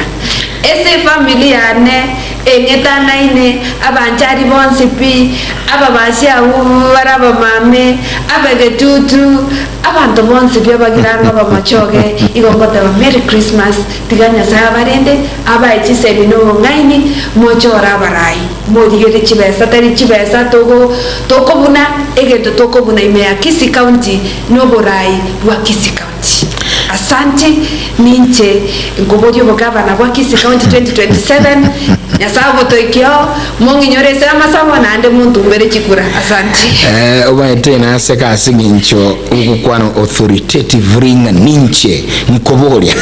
Ase efamiri yane eng'etanaine, abanchari bonsi pi, ababashi abwo bare abamame, abegetutu, abanto bonsi pi abagirango abamachoge, igo ngoteba Merry Christmas, tiga Nyasae abarende, abae chisemi na obong'aini, mochore abarai. Morigererie chibesa, tari chibesa togo tokobuna, egento tokobuna ime ya Kisii County noborai bwa Kisii County. Asante, ninche nkoboria obogavana bwa Kisii County 2027, Nyasae ogotoikia oo, mong'inyore ase amasabo naende montumbere chikura. Asante. Eh, obaete naseka ase eng'encho ogokwana authoritatively ng'a ninche nkoboria.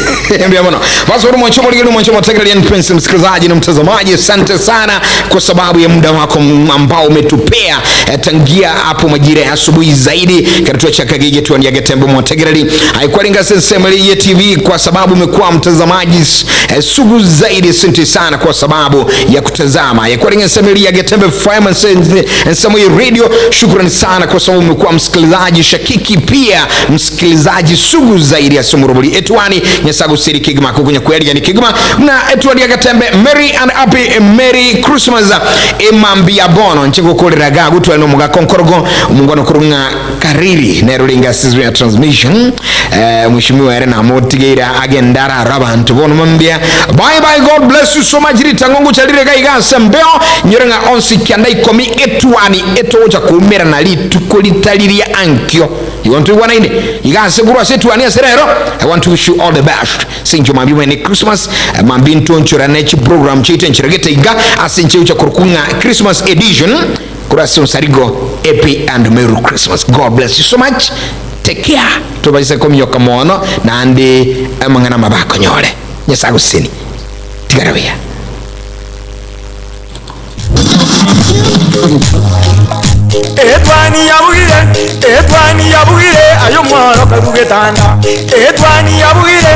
Mbuya mono. Basi uri mwancho murigeri mwancho mwategereria mpenzi msikilizaji na mtazamaji, asante sana kwa sababu ya muda wako ambao umetupea eh, tangia hapo majira ya asubuhi zaidi katika cha kagige tuandia getembo mwategereri haikwaringa sensemeli ya TV kwa sababu umekuwa mtazamaji eh, sugu zaidi. Asante sana kwa sababu ya kutazama yakwaringa semeli ya Getembe FM Nsamuyi Radio. Shukrani sana kwa sababu umekuwa msikilizaji shakiki pia msikilizaji sugu zaidi ya Sumurubuli etwani nyasago siri kigma kukunya kweli yani kigma na etwani ya Gatembe Merry and Happy Merry Christmas emambia bono nchigukurira ga gutwa no muga konkorogo mungono kurunga kariri neruringa system ya transmission eh, mheshimiwa ere namotigeira agendara abantu bono mambia bye bye god bless you so much ritangongo charire gaiga sembeo nyorenga onsi kianda ikomi etwani etoja kumera na rituko ritariria ankio you want to ine igase kurwa setwani aserero i want to wish you all the best sinjo mambi mwene christmas eh, mambi ntonchora nechi program chaite nchiregete iga asinche ucha kurukunga christmas edition kurasi onsarigo happy and merry christmas god bless you so much take care tobaise komioka mono naende amang'ana mabakonyore nyasaye agoseseni tigara buya. Etwani yabugire, etwani yabugire, aye omworo karue getanda. Etwani yabugire,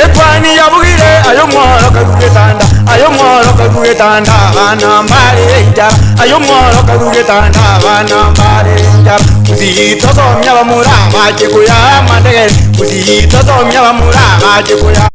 etwani yabugire, aye omworo karue getanda. Aye omworo karue getanda, abana mbare enchara. Aye omworo karue getanda, abana mbare enchara. Gusii tosomia abamura amache koya amandegere, gusii tosomia abamura amache koya.